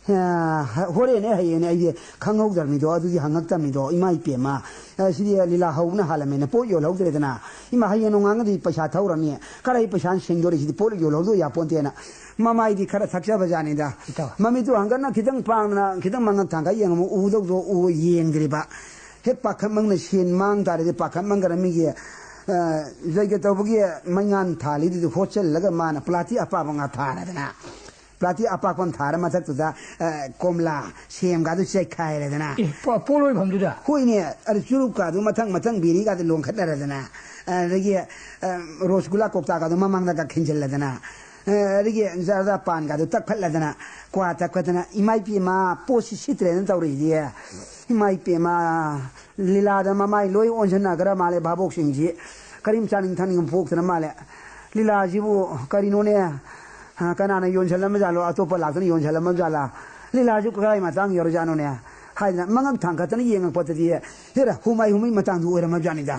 ꯑ, ꯍꯣꯔꯦꯟꯅꯦ ꯍꯌꯦꯡꯅꯦ ꯑꯩꯗꯤ ꯈꯪꯍꯧꯗ꯭ꯔꯕꯅꯤꯗꯣ, ꯑꯗꯨꯗꯤ ꯍꯪꯉꯛꯇꯕꯅꯤꯗꯣ, ꯏꯃꯥ ꯏꯄꯦꯝꯃ꯫ ꯑ, ꯁꯤꯗꯤ ꯂꯤꯂꯥ ꯍꯧꯕꯅ ꯍꯥꯜꯂꯝꯃꯦꯅ ꯄꯣꯠ ꯌꯣꯜꯍꯧꯗ꯭ꯔꯦꯗꯅ꯫ ꯏꯃꯥ, ꯍꯌꯦꯡ ꯅꯣꯡꯉꯥꯟꯒꯗꯤ ꯄꯩꯁꯥ ꯊꯧꯔꯅꯤ꯫ ꯀꯔꯥꯏ ꯄꯩꯁꯥꯅ ꯁꯤꯡꯗꯣꯔꯤ? ꯁꯤꯗꯤ ꯄꯣꯠ ꯌꯣꯜꯍꯧꯗ ꯌꯥꯄꯣꯟꯇꯦꯅ꯫ ꯃꯃꯥꯏꯗꯤ ꯈꯔ ꯊꯛꯆꯕ ꯖꯥꯠꯅꯤꯗ꯫ ꯏꯇꯥꯎ꯫ ꯃꯃꯤꯠꯇꯨ ꯍꯪꯒꯠꯅ ꯈꯤꯇꯪ ꯄꯥꯡꯗꯅ, ꯈꯤꯇꯪ ꯃꯉꯛ ꯊꯥꯡꯒꯠ ꯌꯦꯡꯉꯝꯃ ꯎꯗꯧꯗꯣ ꯎ ꯌꯦꯡꯗ꯭ꯔꯤꯕ꯫ ꯍꯦꯛ ꯄꯥꯈꯠꯃꯪꯅ ꯁꯦꯟ ꯃꯥꯡ ꯇꯥꯔꯗꯤ ꯄꯥꯈꯠꯃꯪꯒꯅ ꯃꯤꯒꯤ, ꯑ, ꯖꯩꯒ ꯇꯧꯕꯒꯤ ꯃꯩꯉꯥꯟ ꯊꯥꯜꯂꯤꯗꯨꯗꯤ ꯍꯣꯠꯆꯜꯂꯒ ꯃꯥꯅ ꯄ꯭ꯂꯥꯁꯇꯤꯛ ꯑꯄꯥꯕ ꯉꯥ ꯊꯥꯔꯗꯅ꯫ ꯄ꯭ꯂꯥꯁꯇꯤꯛ ꯑꯄꯥꯛꯄ ꯑꯃ ꯊꯥꯔ ꯃꯊꯛꯇꯨꯗ, ꯑ, ꯀꯣꯝꯂꯥ, ꯁꯦꯝꯒꯥꯗꯨ ꯆꯦꯛꯈꯥꯏꯔꯦꯗꯅ꯫ ꯑꯦ, ꯄꯣ-, ꯄꯣꯂꯣꯏ ꯐꯝꯗꯨꯗ? ꯍꯣꯏꯅꯦ, ꯑꯗꯨ ꯆꯨꯔꯨꯞꯀꯥꯗꯨ ꯃꯊꯪ ꯃꯊꯪ ꯕꯤꯔꯤꯒꯥꯗꯨ ꯂꯣꯡꯈꯠꯅꯔꯗꯅ, ꯑꯗꯒꯤ, ꯑ, ꯔꯣꯁꯒꯨꯂꯥ ꯀꯧꯇꯥꯒꯥꯗꯨ ꯃꯃꯥꯡꯗꯒ ꯈꯤꯟꯖꯤꯜꯂꯗꯅ, ꯑ, ꯑꯗꯒꯤ ꯖꯔꯗꯥ ꯄꯥꯟꯒꯥꯗꯨ ꯇꯛꯈꯠꯂꯗꯅ, ꯀ꯭ꯋꯥ ꯇꯛꯈꯠꯇꯅ, ꯏꯃꯥ ꯏꯄꯦꯝꯃ, ꯄꯣꯠꯁꯤ ꯁꯤꯠꯇ꯭ꯔꯦꯅ ꯇꯧꯔꯤꯁꯤꯗꯤ꯫ ꯏꯃꯥ ꯏꯄꯦꯝꯃ, ꯂꯤꯂꯥꯗ ꯃꯃꯥꯏ ꯂꯣꯏ ꯑꯣꯟꯁꯤꯟꯅꯈ꯭ꯔ ꯃꯥꯜꯂꯦ ꯚꯥꯕꯣꯛꯁꯤꯡꯁꯤ꯫ ꯀꯔꯤꯝ ꯆꯥꯅꯤꯡ ꯊꯛꯅꯤꯡꯕ ꯄꯣꯛꯇ꯭ꯔ ꯃꯥꯜꯂꯦ꯫ ꯂꯤꯂꯥꯁꯤꯕꯨ ꯀꯔꯤꯅꯣꯅꯦ? ꯑ, ꯀꯅꯥꯅ ꯌꯣꯟꯁꯤꯜꯂꯝꯕ ꯖꯥꯠꯂꯣ? ꯑꯇꯣꯞꯄ ꯂꯥꯛꯇꯅ ꯌꯣꯟꯁꯤꯜꯂꯝꯕ ꯖꯥꯠꯂꯥ? ꯂꯤꯂꯥꯁꯤ ꯀꯗꯥꯏ ꯃꯇꯥꯡ ꯌꯧꯔꯖꯥꯠꯅꯣꯅꯦ? ꯍꯥꯏꯗꯅ ꯃꯉꯛ ꯊꯥꯡꯒꯠꯇꯅ ꯌꯦꯡꯉꯛꯄꯗꯗꯤ, ꯍꯦꯔꯥ, ꯍꯨꯃꯥꯏ ꯍꯨꯃꯩ ꯃꯇꯥꯡꯗꯨ ꯑꯣꯏꯔꯝꯃ ꯖꯥꯠꯅꯤꯗ꯫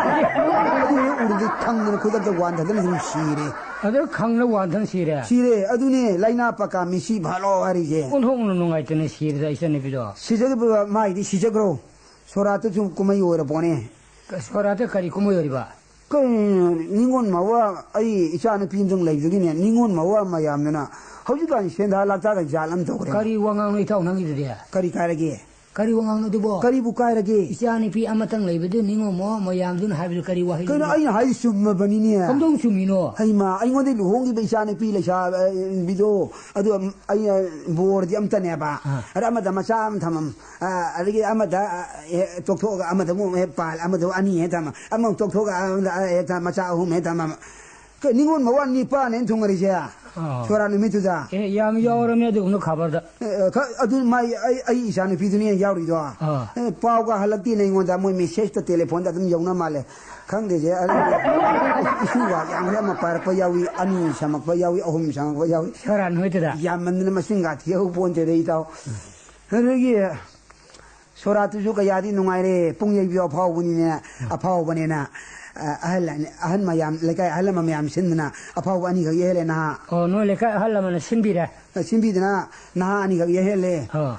ꯑꯗꯨ ꯍꯦꯛ ꯎꯔꯨꯗꯤ ꯈꯪꯗꯅ ꯈꯨꯗꯛꯇ ꯋꯥꯟꯊꯗꯅ ꯑꯗꯨꯝ ꯁꯤꯔꯦ꯫ ꯑꯗ ꯈꯪꯅ ꯋꯥꯟꯊꯅ ꯁꯤꯔꯦ? ꯁꯤꯔꯦ, ꯑꯗꯨꯅꯦ ꯂꯥꯏꯅꯥ ꯄꯀꯥ ꯃꯤꯁꯤ ꯚꯥꯂꯣ ꯍꯥꯏꯔꯤꯁꯦ꯫ ꯑꯣꯟꯊꯣꯛꯅ ꯅꯨꯡꯉꯥꯏꯇꯅ ꯁꯤꯔꯦꯗ ꯏꯆꯟꯅꯨꯄꯤꯗꯣ꯫ ꯁꯤꯖꯈꯤꯕ ꯃꯥꯏꯗꯤ ꯁꯤꯖꯈ꯭ꯔꯣ꯫ ꯁꯣꯔꯥꯠꯇꯨꯁꯨ ꯀꯨꯝꯍꯩ ꯑꯣꯏꯔ ꯄꯣꯠꯅꯦ꯫ ꯁꯣꯔꯥꯠꯇ ꯀꯔꯤ ꯀꯨꯝꯍꯩ ꯑꯣꯏꯔꯤꯕ? ꯀꯩꯅꯣ, ꯅꯤꯉꯣꯜ ꯃꯋꯥ, ꯑꯩ ꯏꯆꯥ ꯅꯨꯄꯤ ꯑꯃꯇꯪ ꯂꯩꯕꯗꯒꯤꯅꯦ, ꯅꯤꯉꯣꯜ ꯃꯋꯥ ꯃꯌꯥꯝꯗꯨꯅ ꯍꯧꯖꯤꯛꯀꯥꯟ ꯁꯦꯟꯗꯥ ꯂꯥꯛꯇꯥꯒ ꯖꯥꯠ ꯑꯃ ꯇꯧꯈ꯭ꯔꯦ꯫ ꯀꯔꯤ ꯋꯥꯉꯥꯡꯅꯣ ꯏꯇꯥꯎ ꯅꯪꯒꯤꯗꯨꯗꯤ? ꯀꯔꯤ ꯀꯥꯏꯔꯒꯦ? ꯀꯔꯤ ꯋꯥꯉꯥꯡꯅꯣ ꯑꯗꯨꯕꯣ? ꯀꯔꯤꯕꯨ ꯀꯥꯏꯔꯒꯦ? ꯏꯆꯥ ꯅꯨꯄꯤ ꯑꯃꯇꯪ ꯂꯩꯕꯗꯨ ꯅꯤꯉꯣꯜ ꯃꯋꯥ ꯃꯌꯥꯝꯗꯨꯅ ꯍꯥꯏꯕꯗꯨ ꯀꯔꯤ ꯋꯥꯍꯩꯅꯣ? ꯀꯩꯅꯣ, ꯑꯩꯅ ꯍꯥꯏ ꯆꯨꯝꯃꯕꯅꯤꯅꯦ꯫ ꯀꯝꯗꯧ ꯆꯨꯝꯃꯤꯅꯣ? ꯍꯩꯃꯥ, ꯑꯩꯉꯣꯟꯗ ꯂꯨꯍꯣꯡꯈꯤꯕ ꯏꯆꯥ ꯅꯨꯄꯤ ꯂꯩꯁꯥ, ꯑ, ꯕꯤꯗꯣ, ꯑꯗꯨ ꯑꯩꯅ ꯕꯣꯔꯗꯤ ꯑꯝꯇꯅꯦꯕ꯫ ꯑꯥ꯫ ꯑꯗ ꯑꯃꯗ ꯃꯆꯥ ꯑꯃ ꯊꯝꯃꯝ, ꯑ, ꯑꯗꯒꯤ ꯑꯃꯗ, ꯑ, ꯍꯦꯛ ꯇꯣꯛꯊꯣꯛꯑꯒ ꯑꯃꯗ ꯑꯃꯨꯛ ꯍꯦꯛ ꯄꯥꯜ, ꯑꯃꯗ ꯑꯅꯤ ꯍꯦꯛ ꯊꯝꯃꯝ, ꯑꯃꯨꯛ ꯇꯣꯛꯊꯣꯛꯑꯒ ꯑꯃꯗ, ꯑ, ꯍꯦꯛ ꯊꯝ, ꯃꯆꯥ ꯑꯍꯨꯝ ꯍꯦꯛ ꯊꯝꯃꯝ꯫ ꯀꯩ ꯅꯤꯉꯣꯜ ꯃꯋꯥ ꯅꯤꯄꯥꯟ ꯍꯦꯛ ꯊꯨꯡꯉꯔꯤꯁꯦ? ꯑꯥ꯫ ꯁꯣꯔꯥ ꯅꯨꯃꯤꯠꯇꯨꯗ꯫ ꯑꯦ, ꯌꯥꯝ ꯌꯥꯎꯔꯕꯅꯦ ꯑꯗꯨꯒꯨꯝꯕ ꯈꯕꯔꯗ꯫ ꯑꯦ, ꯑꯦ, ꯈ-, ꯑꯗꯨ ꯃꯥꯏ, ꯑꯩ, ꯑꯩ ꯏꯆꯥ ꯅꯨꯄꯤꯗꯨꯅꯦ ꯌꯥꯎꯔꯤꯗꯣ꯫ ꯑꯥ꯫ ꯑꯦ, ꯄꯥꯎꯒ ꯍꯜꯂꯛꯇꯦꯅꯦ ꯑꯩꯉꯣꯟꯗ, ꯃꯣꯏ ꯃꯦꯁꯦꯖꯇ ꯇꯦꯂꯤꯐꯣꯟꯗ ꯑꯗꯨꯝ ꯌꯧꯅ ꯃꯥꯜꯂꯦ꯫ ꯈꯪꯗꯦꯁꯦ, ꯑꯗꯨ ꯏꯁꯨ ꯋꯥ ꯌꯥꯝꯈ꯭ꯔꯦ, ꯑꯃ ꯄꯥꯏꯔꯛꯄ ꯌꯥꯎꯏ, ꯑꯅꯤ ꯁꯝꯃꯛꯄ ꯌꯥꯎꯏ, ꯑꯍꯨꯝ ꯁꯝꯃꯛꯄ ꯌꯥꯎꯏ꯫ ꯁꯣꯔꯥ ꯅꯨꯃꯤꯠꯇꯨꯗ꯫ ꯌꯥꯝꯃꯟꯗꯅ ꯃꯁꯤꯡꯒ ꯊꯤꯍꯧ ꯄꯣꯟꯇꯦꯗ ꯏꯇꯥꯎ꯫ ꯑꯗꯒꯤ ꯁꯣꯔꯥꯠꯇꯨꯁꯨ ꯀꯌꯥꯗꯤ ꯅꯨꯡꯉꯥꯏꯔꯦ꯫ ꯄꯨꯡ ꯌꯩꯕꯤ ꯑꯐꯥꯎꯕꯅꯤꯅꯦ, ꯑꯐꯥꯎꯕꯅꯦꯅ꯫ ꯑ, ꯑꯍꯜ ꯑꯅꯤ, ꯑꯍꯜ ꯃꯌꯥꯝ, ꯂꯩꯀꯥꯏ ꯑꯍꯜ ꯂꯃꯟ ꯃꯌꯥꯝ ꯁꯤꯟꯗꯅ ꯑꯐꯥꯎꯕ ꯑꯅꯤꯈꯛ ꯌꯩꯍꯜꯂꯦ ꯅꯍꯥ꯫ ꯑꯣ, ꯅꯣꯏ ꯂꯩꯀꯥꯏ ꯑꯍꯜ ꯂꯃꯟꯅ ꯁꯤꯟꯕꯤꯔꯦ? ꯑ, ꯁꯤꯟꯕꯤꯗꯅ ꯅꯍꯥ ꯑꯅꯤꯈꯛ ꯌꯩꯍꯜꯂꯦ꯫ ꯑꯣ꯫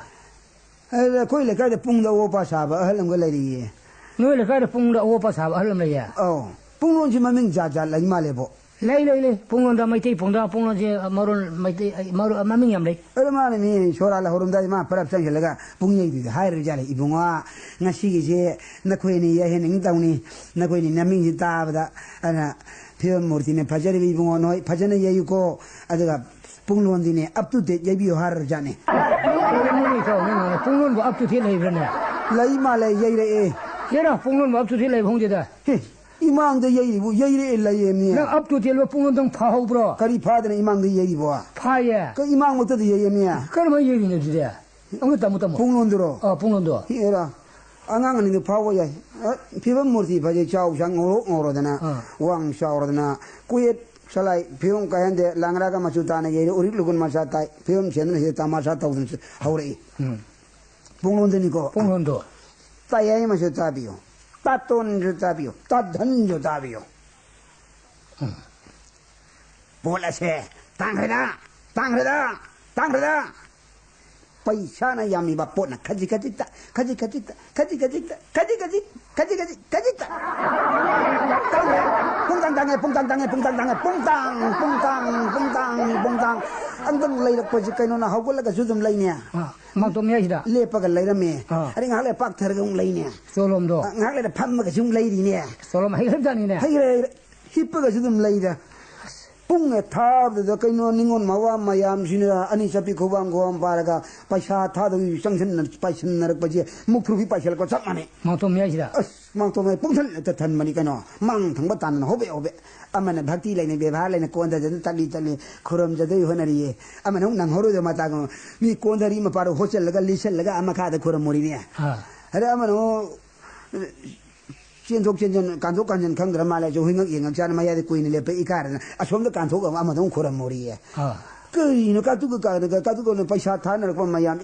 ꯑꯗꯨꯗ ꯑꯩꯈꯣꯏ ꯂꯩꯀꯥꯏꯗ ꯄꯨꯡꯗ ꯑꯋꯣꯄꯥ ꯁꯥꯕ ꯑꯍꯜ ꯑꯃꯒ ꯂꯩꯔꯤꯌꯦ꯫ ꯅꯣꯏ ꯂꯩꯀꯥꯏꯗ ꯄꯨꯡꯗ ꯑꯋꯣꯄꯥ ꯁꯥꯕ ꯑꯍꯜ ꯑꯃ ꯂꯩꯌꯦ? ꯑꯧ꯫ ꯄꯨꯡꯂꯣꯟꯁꯤ ꯃꯃꯤꯡ ꯖꯥꯠ ꯖꯥꯠ ꯂꯩ ꯃꯥꯜꯂꯦꯕꯣ꯫ ꯂꯩ, ꯂꯩ, ꯂꯩ꯫ ꯄꯨꯡꯂꯣꯟꯗ ꯃꯩꯇꯩ ꯄꯨꯡꯗ, ꯄꯨꯡꯂꯣꯟꯁꯦ ꯃꯔꯣꯟ ꯃꯩꯇꯩ, ꯃꯔꯣꯟ, ꯃꯃꯤꯡ ꯌꯥꯝ ꯂꯩ꯫ ꯑꯗꯣ ꯃꯥꯅ ꯃꯤ ꯁꯣꯔꯥ ꯂꯧꯍꯧꯔꯝꯗꯥꯏ ꯃꯥ ꯄꯔꯞ ꯆꯪꯁꯤꯜꯂꯒ ꯄꯨꯡ ꯌꯩꯗꯨꯗꯤ ꯍꯥꯏꯔꯣꯏ ꯖꯥꯠꯂꯦ, "ꯏꯕꯨꯡꯉꯣ, ꯉꯁꯤꯒꯤꯁꯦ ꯅꯈꯣꯏꯅꯤ ꯌꯩꯍꯟꯅꯤꯡ ꯇꯧꯅꯤ, ꯅꯈꯣꯏꯅꯤ ꯅꯃꯤꯡꯁꯤ ꯇꯥꯕꯗ, ꯑꯗꯨꯅ ꯐꯤꯕꯝ ꯃꯨꯔꯇꯤꯅ ꯐꯖꯔꯤꯕ ꯏꯕꯨꯡꯉꯣ, ꯅꯣꯏ ꯐꯖꯅ ꯌꯩꯌꯨꯀꯣ, ꯑꯗꯨꯒ ꯄꯨꯡꯂꯣꯟꯗꯤꯅꯦ up to date ꯌꯩꯕꯤꯌꯨ" ꯍꯥꯏꯔꯨꯔꯖꯥꯠꯅꯦ꯫ ꯅꯣꯏ ꯇꯧ, ꯅꯣꯏ ꯉꯥꯡꯉꯦ꯫ ꯄꯨꯡꯂꯣꯟꯕꯨ up to date ꯂꯩꯕ꯭ꯔꯥꯅꯦ? ꯂꯩ ꯃꯥꯜꯂꯦ, ꯌꯩꯔꯛꯑꯦ꯫ ꯍꯦꯔꯥ, ꯄꯨꯡꯂꯣꯟꯕꯨ up to date ꯂꯩꯕ ꯈꯪꯗꯦꯗ꯫ ꯍꯦ, ꯏꯃꯥꯡꯗ ꯌꯩꯔꯤꯕꯨ, ꯌꯩꯔꯛꯑꯦ ꯂꯩꯌꯦꯃꯤ꯫ ꯅꯪ up to date ꯂꯣ ꯄꯨꯡꯂꯣꯟꯗꯪ ꯐꯥꯍꯧꯕ꯭ꯔꯣ? ꯀꯔꯤ ꯐꯥꯗꯅ ꯏꯃꯥꯡꯗ ꯌꯩꯔꯤꯕꯣ? ꯐꯥꯏꯌꯦ꯫ ꯀ-, ꯏꯃꯥꯡꯃꯛꯇꯗ ꯌꯩꯌꯦꯃꯤ꯫ ꯀꯔꯝꯍꯥꯏꯅ ꯌꯩꯔꯤꯅꯣ ꯑꯗꯨꯗꯤ? ꯑꯃꯨꯛꯇ ꯇꯝꯃꯨ, ꯇꯝꯃꯨ꯫ ꯄꯨꯡꯂꯣꯟꯗꯨꯔꯣ? ꯑꯥ, ꯄꯨꯡꯂꯣꯟꯗꯣ꯫ ꯍꯦꯔꯥ, ꯑꯉꯥꯡ ꯑꯅꯤꯗꯨ ꯐꯥꯎꯕ ꯌꯥꯏ꯫ ꯑ, ꯐꯤꯕꯝ ꯃꯨꯔꯇꯤ ꯐꯖꯩ, ꯆꯥꯎ ꯁꯥꯡ ꯉꯧꯔꯣꯛ ꯉꯧꯔꯗꯅ, ꯑꯥ꯫ ꯋꯥꯡ ꯆꯥꯎꯔꯗꯅ, ꯀꯨꯌꯦꯠ ꯁꯂꯥꯏ, ꯐꯤꯕꯝ ꯀꯥꯏꯍꯟꯗꯦ, ꯂꯥꯡꯒ꯭ꯔꯥꯒ ꯃꯆꯨ ꯇꯥꯅ ꯌꯩꯔꯦ, ꯎꯔꯤꯛ ꯂꯨꯒꯨꯟ ꯃꯆꯥ ꯇꯥꯏ, ꯐꯤꯕꯝ ꯁꯦꯝꯗꯨꯅ ꯁꯤꯗ ꯇꯃꯥꯁꯥ ꯇꯧꯗꯨꯅ ꯍꯧꯔꯛꯏ꯫ ꯎꯝ꯫ ꯄꯨꯡꯂꯣꯟꯗꯨꯅꯤꯀꯣ꯫ ꯄꯨꯡꯂꯣꯟꯗꯣ꯫ ꯇꯥꯌꯥꯏꯃꯁꯨ ꯇꯥꯕꯤꯌꯨ, ꯇꯥꯇꯣꯟꯁꯨ ꯇꯥꯕꯤꯌꯨ, ꯇꯥꯙꯟꯁꯨ ꯇꯥꯕꯤꯌꯨ꯫ ꯎꯝ꯫ ꯄꯣꯠ ꯑꯁꯦ ꯇꯥꯡꯈ꯭ꯔꯦꯗ, ꯇꯥꯡꯈ꯭ꯔꯦꯗ, ꯇꯥꯡꯈ꯭ꯔꯦꯗ꯫ ꯄꯩꯁꯥꯅ ꯌꯥꯝꯃꯤꯕ ꯄꯣꯠꯅ ꯈꯖꯤꯛ ꯈꯖꯤꯛꯇ, ꯈꯖꯤꯛ ꯈꯖꯤꯛꯇ, ꯈꯖꯤꯛ ꯈꯖꯤꯛ, ꯈꯖꯤꯛ ꯈꯖꯤꯛ, ꯈꯖꯤꯛ ꯈꯖꯤꯛꯇ꯫ ꯇꯥꯡꯈ꯭ꯔꯦ꯫ ꯄꯨꯡꯇꯥꯡ ꯇꯥꯡꯉꯦ, ꯄꯨꯡꯇꯥꯡ ꯇꯥꯡꯉꯦ, ꯄꯨꯡꯇꯥꯡ ꯇꯥꯡꯉꯦ, ꯄꯨꯡꯇꯥꯡ, ꯄꯨꯡꯇꯥꯡ, ꯄꯨꯡꯇꯥꯡ, ꯄꯨꯡꯇꯥꯡ꯫ ꯑꯝꯇꯪ ꯂꯩꯔꯛꯄꯁꯤ ꯀꯩꯅꯣꯅ ꯍꯧꯒꯠꯂꯒꯁꯨ ꯑꯗꯨꯝ ꯂꯩꯅꯦ꯫ ꯑꯥ, ꯃꯥꯡꯇꯣꯞ ꯃꯌꯥꯏꯁꯤꯗ? ꯂꯦꯞꯄꯒ ꯂꯩꯔꯝꯃꯦ꯫ ꯑꯥ꯫ ꯑꯗꯩ ꯉꯥꯏꯍꯥꯛ ꯂꯩꯔ ꯄꯥꯛꯊꯔꯒ ꯑꯃꯨꯛ ꯂꯩꯅꯦ꯫ ꯆꯣꯂꯣꯝꯗꯣ? ꯑ, ꯉꯥꯏꯍꯥꯛ ꯂꯩꯔ ꯐꯝꯃꯒꯁꯨ ꯑꯃꯨꯛ ꯂꯩꯔꯤꯅꯦ꯫ ꯆꯣꯂꯣꯝ ꯍꯩꯈ꯭ꯔꯕꯖꯥꯠꯅꯤꯅꯦ꯫ ꯍꯩꯈ꯭ꯔꯦ, ꯍꯩꯈ꯭ꯔꯦ꯫ ꯍꯤꯞꯄꯒꯁꯨ ꯑꯗꯨꯝ ꯂꯩꯗ꯫ ꯄꯨꯡꯅ ꯊꯥꯕꯗꯨꯗ ꯀꯩꯅꯣ ꯅꯤꯉꯣꯜ ꯃꯋꯥ ꯃꯌꯥꯝꯁꯤꯅ ꯑꯅꯤ ꯆꯠꯄꯤ ꯈꯨꯕꯥꯝ ꯈꯨꯕꯥꯝ ꯄꯥꯔꯒ ꯄꯩꯁꯥ ꯊꯥꯗꯧꯒꯤ ꯆꯪꯁꯤꯟꯅ ꯄꯥꯏꯁꯤꯟꯅꯔꯛꯄꯁꯦ ꯃꯨꯛꯊ꯭ꯔꯨꯕꯤ ꯄꯥꯏꯁꯤꯜꯂꯛꯄ ꯆꯞ ꯃꯥꯟꯅꯩ꯫ ꯃꯥꯡꯇꯣꯞ ꯃꯌꯥꯏꯁꯤꯗ? ꯑꯁ, ꯃꯥꯡꯇꯣꯞ ꯃꯌꯥꯏ ꯄꯨꯡꯊꯜ ꯍꯦꯛꯇ ꯊꯟꯕꯅꯤ ꯀꯩꯅꯣ꯫ ꯃꯥꯡ ꯊꯪꯕ ꯇꯥꯟꯅꯅ ꯍꯣꯕꯦ ꯍꯣꯕꯦ꯫ ꯑꯃꯅ ꯚꯛꯇꯤ ꯂꯩꯅ ꯕꯦꯕꯥꯔ ꯂꯩꯅ ꯀꯣꯟꯊꯗꯅ ꯇꯠꯂꯤ ꯇꯠꯂꯤ ꯈꯨꯔꯨꯝꯖꯗꯣꯏ ꯍꯣꯠꯅꯔꯤꯌꯦ꯫ ꯑꯃꯅ ꯑꯃꯨꯛ ꯅꯪꯍꯧꯔꯣꯏꯗꯕ ꯃꯇꯥꯒꯨꯝ ꯃꯤ ꯀꯣꯟꯊꯔꯤ ꯃꯄꯥꯗꯣ ꯍꯣꯠꯆꯜꯂꯒ ꯂꯤꯠꯁꯜꯂꯒ ꯑꯃ ꯈꯥꯗ ꯈꯨꯔꯝꯃꯨꯔꯤꯅꯦ꯫ ꯑꯥ꯫ ꯑꯗ ꯑꯃꯅ ꯑꯃꯨꯛ ꯆꯦꯟꯊꯣꯛ ꯆꯦꯟꯁꯤꯟ, ꯀꯥꯟꯊꯣꯛ ꯀꯥꯟꯁꯤꯟ ꯈꯪꯗ꯭ꯔ ꯃꯥꯜꯂꯦ꯫ ꯑꯩꯁꯨ ꯍꯨꯏꯉꯛ ꯌꯦꯡꯉꯛ ꯆꯥꯅ ꯃꯌꯥꯏꯗ ꯀꯨꯏꯅ ꯂꯦꯞꯄ ꯏꯀꯥꯏꯔꯗꯅ ꯑꯁꯣꯝꯗ ꯀꯥꯟꯊꯣꯛꯑꯒ ꯑꯃꯗ ꯑꯃꯨꯛ ꯈꯨꯔꯝꯃꯨꯔꯤꯌꯦ꯫ ꯑꯥ꯫ ꯀꯔꯤꯅꯣ ꯀꯥꯇꯨ ꯀꯥ-, ꯀꯥꯇꯨ ꯀꯥꯇꯨꯅ ꯄꯩꯁꯥ ꯊꯥꯅꯔꯛꯄ ꯃꯌꯥꯝ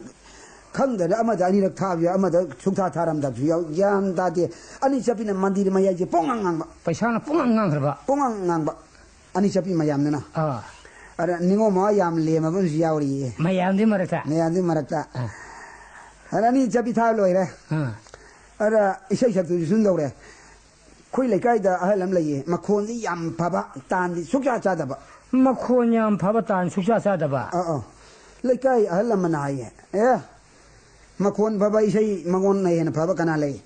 ꯈꯪꯗꯅ ꯑꯃꯗ ꯑꯅꯤꯔꯛ ꯊꯥꯕꯁꯨ ꯌꯥꯎꯏ, ꯑꯃꯗ ꯁꯨꯛꯊꯥ ꯊꯥꯔꯝꯗꯕꯁꯨ ꯌꯥꯎꯏ꯫ ꯒ꯭ꯌꯥꯟ ꯇꯥꯗꯦ꯫ ꯑꯅꯤ ꯆꯠꯄꯤꯅ ꯃꯟꯗꯤꯔ ꯃꯌꯥꯏꯁꯦ ꯄꯣꯡꯉꯥꯡ ꯉꯥꯡꯕ꯫ ꯄꯩꯁꯥꯅ ꯄꯣꯡꯉꯥꯡ ꯉꯥꯡꯈ꯭ꯔꯕ꯫ ꯄꯣꯡꯉꯥꯡ ꯉꯥꯡꯕ꯫ ꯑꯅꯤ ꯆꯠꯄꯤ ꯃꯌꯥꯝꯗꯨꯅ꯫ ꯑꯥ꯫ ꯑꯗ ꯅꯤꯉꯣꯜ ꯃꯋꯥ ꯌꯥꯝ ꯂꯦꯝꯃꯕ ꯑꯃꯁꯨ ꯌꯌꯥꯎꯔꯤꯌꯦ꯫ ꯃꯌꯥꯝꯗꯨꯒꯤ ꯃꯔꯛꯇ꯫ ꯃꯌꯥꯝꯗꯨꯒꯤ ꯃꯔꯛꯇ꯫ ꯑꯥ꯫ ꯑꯗ ꯑꯅꯤ ꯆꯠꯄꯤ ꯊꯥꯕ ꯂꯣꯏꯔꯦ꯫ ꯑꯥ꯫ ꯑꯗ ꯏꯁꯩ ꯁꯛꯇꯨꯁꯨ ꯁꯨꯝ ꯇꯧꯔꯦ꯫ ꯑꯩꯈꯣꯏ ꯂꯩꯀꯥꯏꯗ ꯑꯍꯜ ꯑꯃ ꯂꯩꯌꯦ, ꯃꯈꯣꯟꯗꯤ ꯌꯥꯝ ꯐꯕ, ꯇꯥꯟꯗꯤ ꯁꯨꯛꯆꯥ ꯆꯥꯗꯕ꯫ ꯃꯈꯣꯟ ꯌꯥꯝ ꯐꯕ, ꯇꯥꯟ ꯁꯨꯛꯆꯥ ꯆꯥꯗꯕ꯫ ꯑꯥ, ꯑꯥ꯫ ꯂꯩꯀꯥꯏ ꯑꯍꯜ ꯑꯃꯅ ꯍꯥꯏꯌꯦ, "ꯑꯦ, ꯃꯈꯣꯟ ꯐꯕ ꯏꯁꯩ ꯃꯉꯣꯟꯅ ꯍꯦꯟꯅ ꯐꯕ ꯀꯅꯥ ꯂꯩ?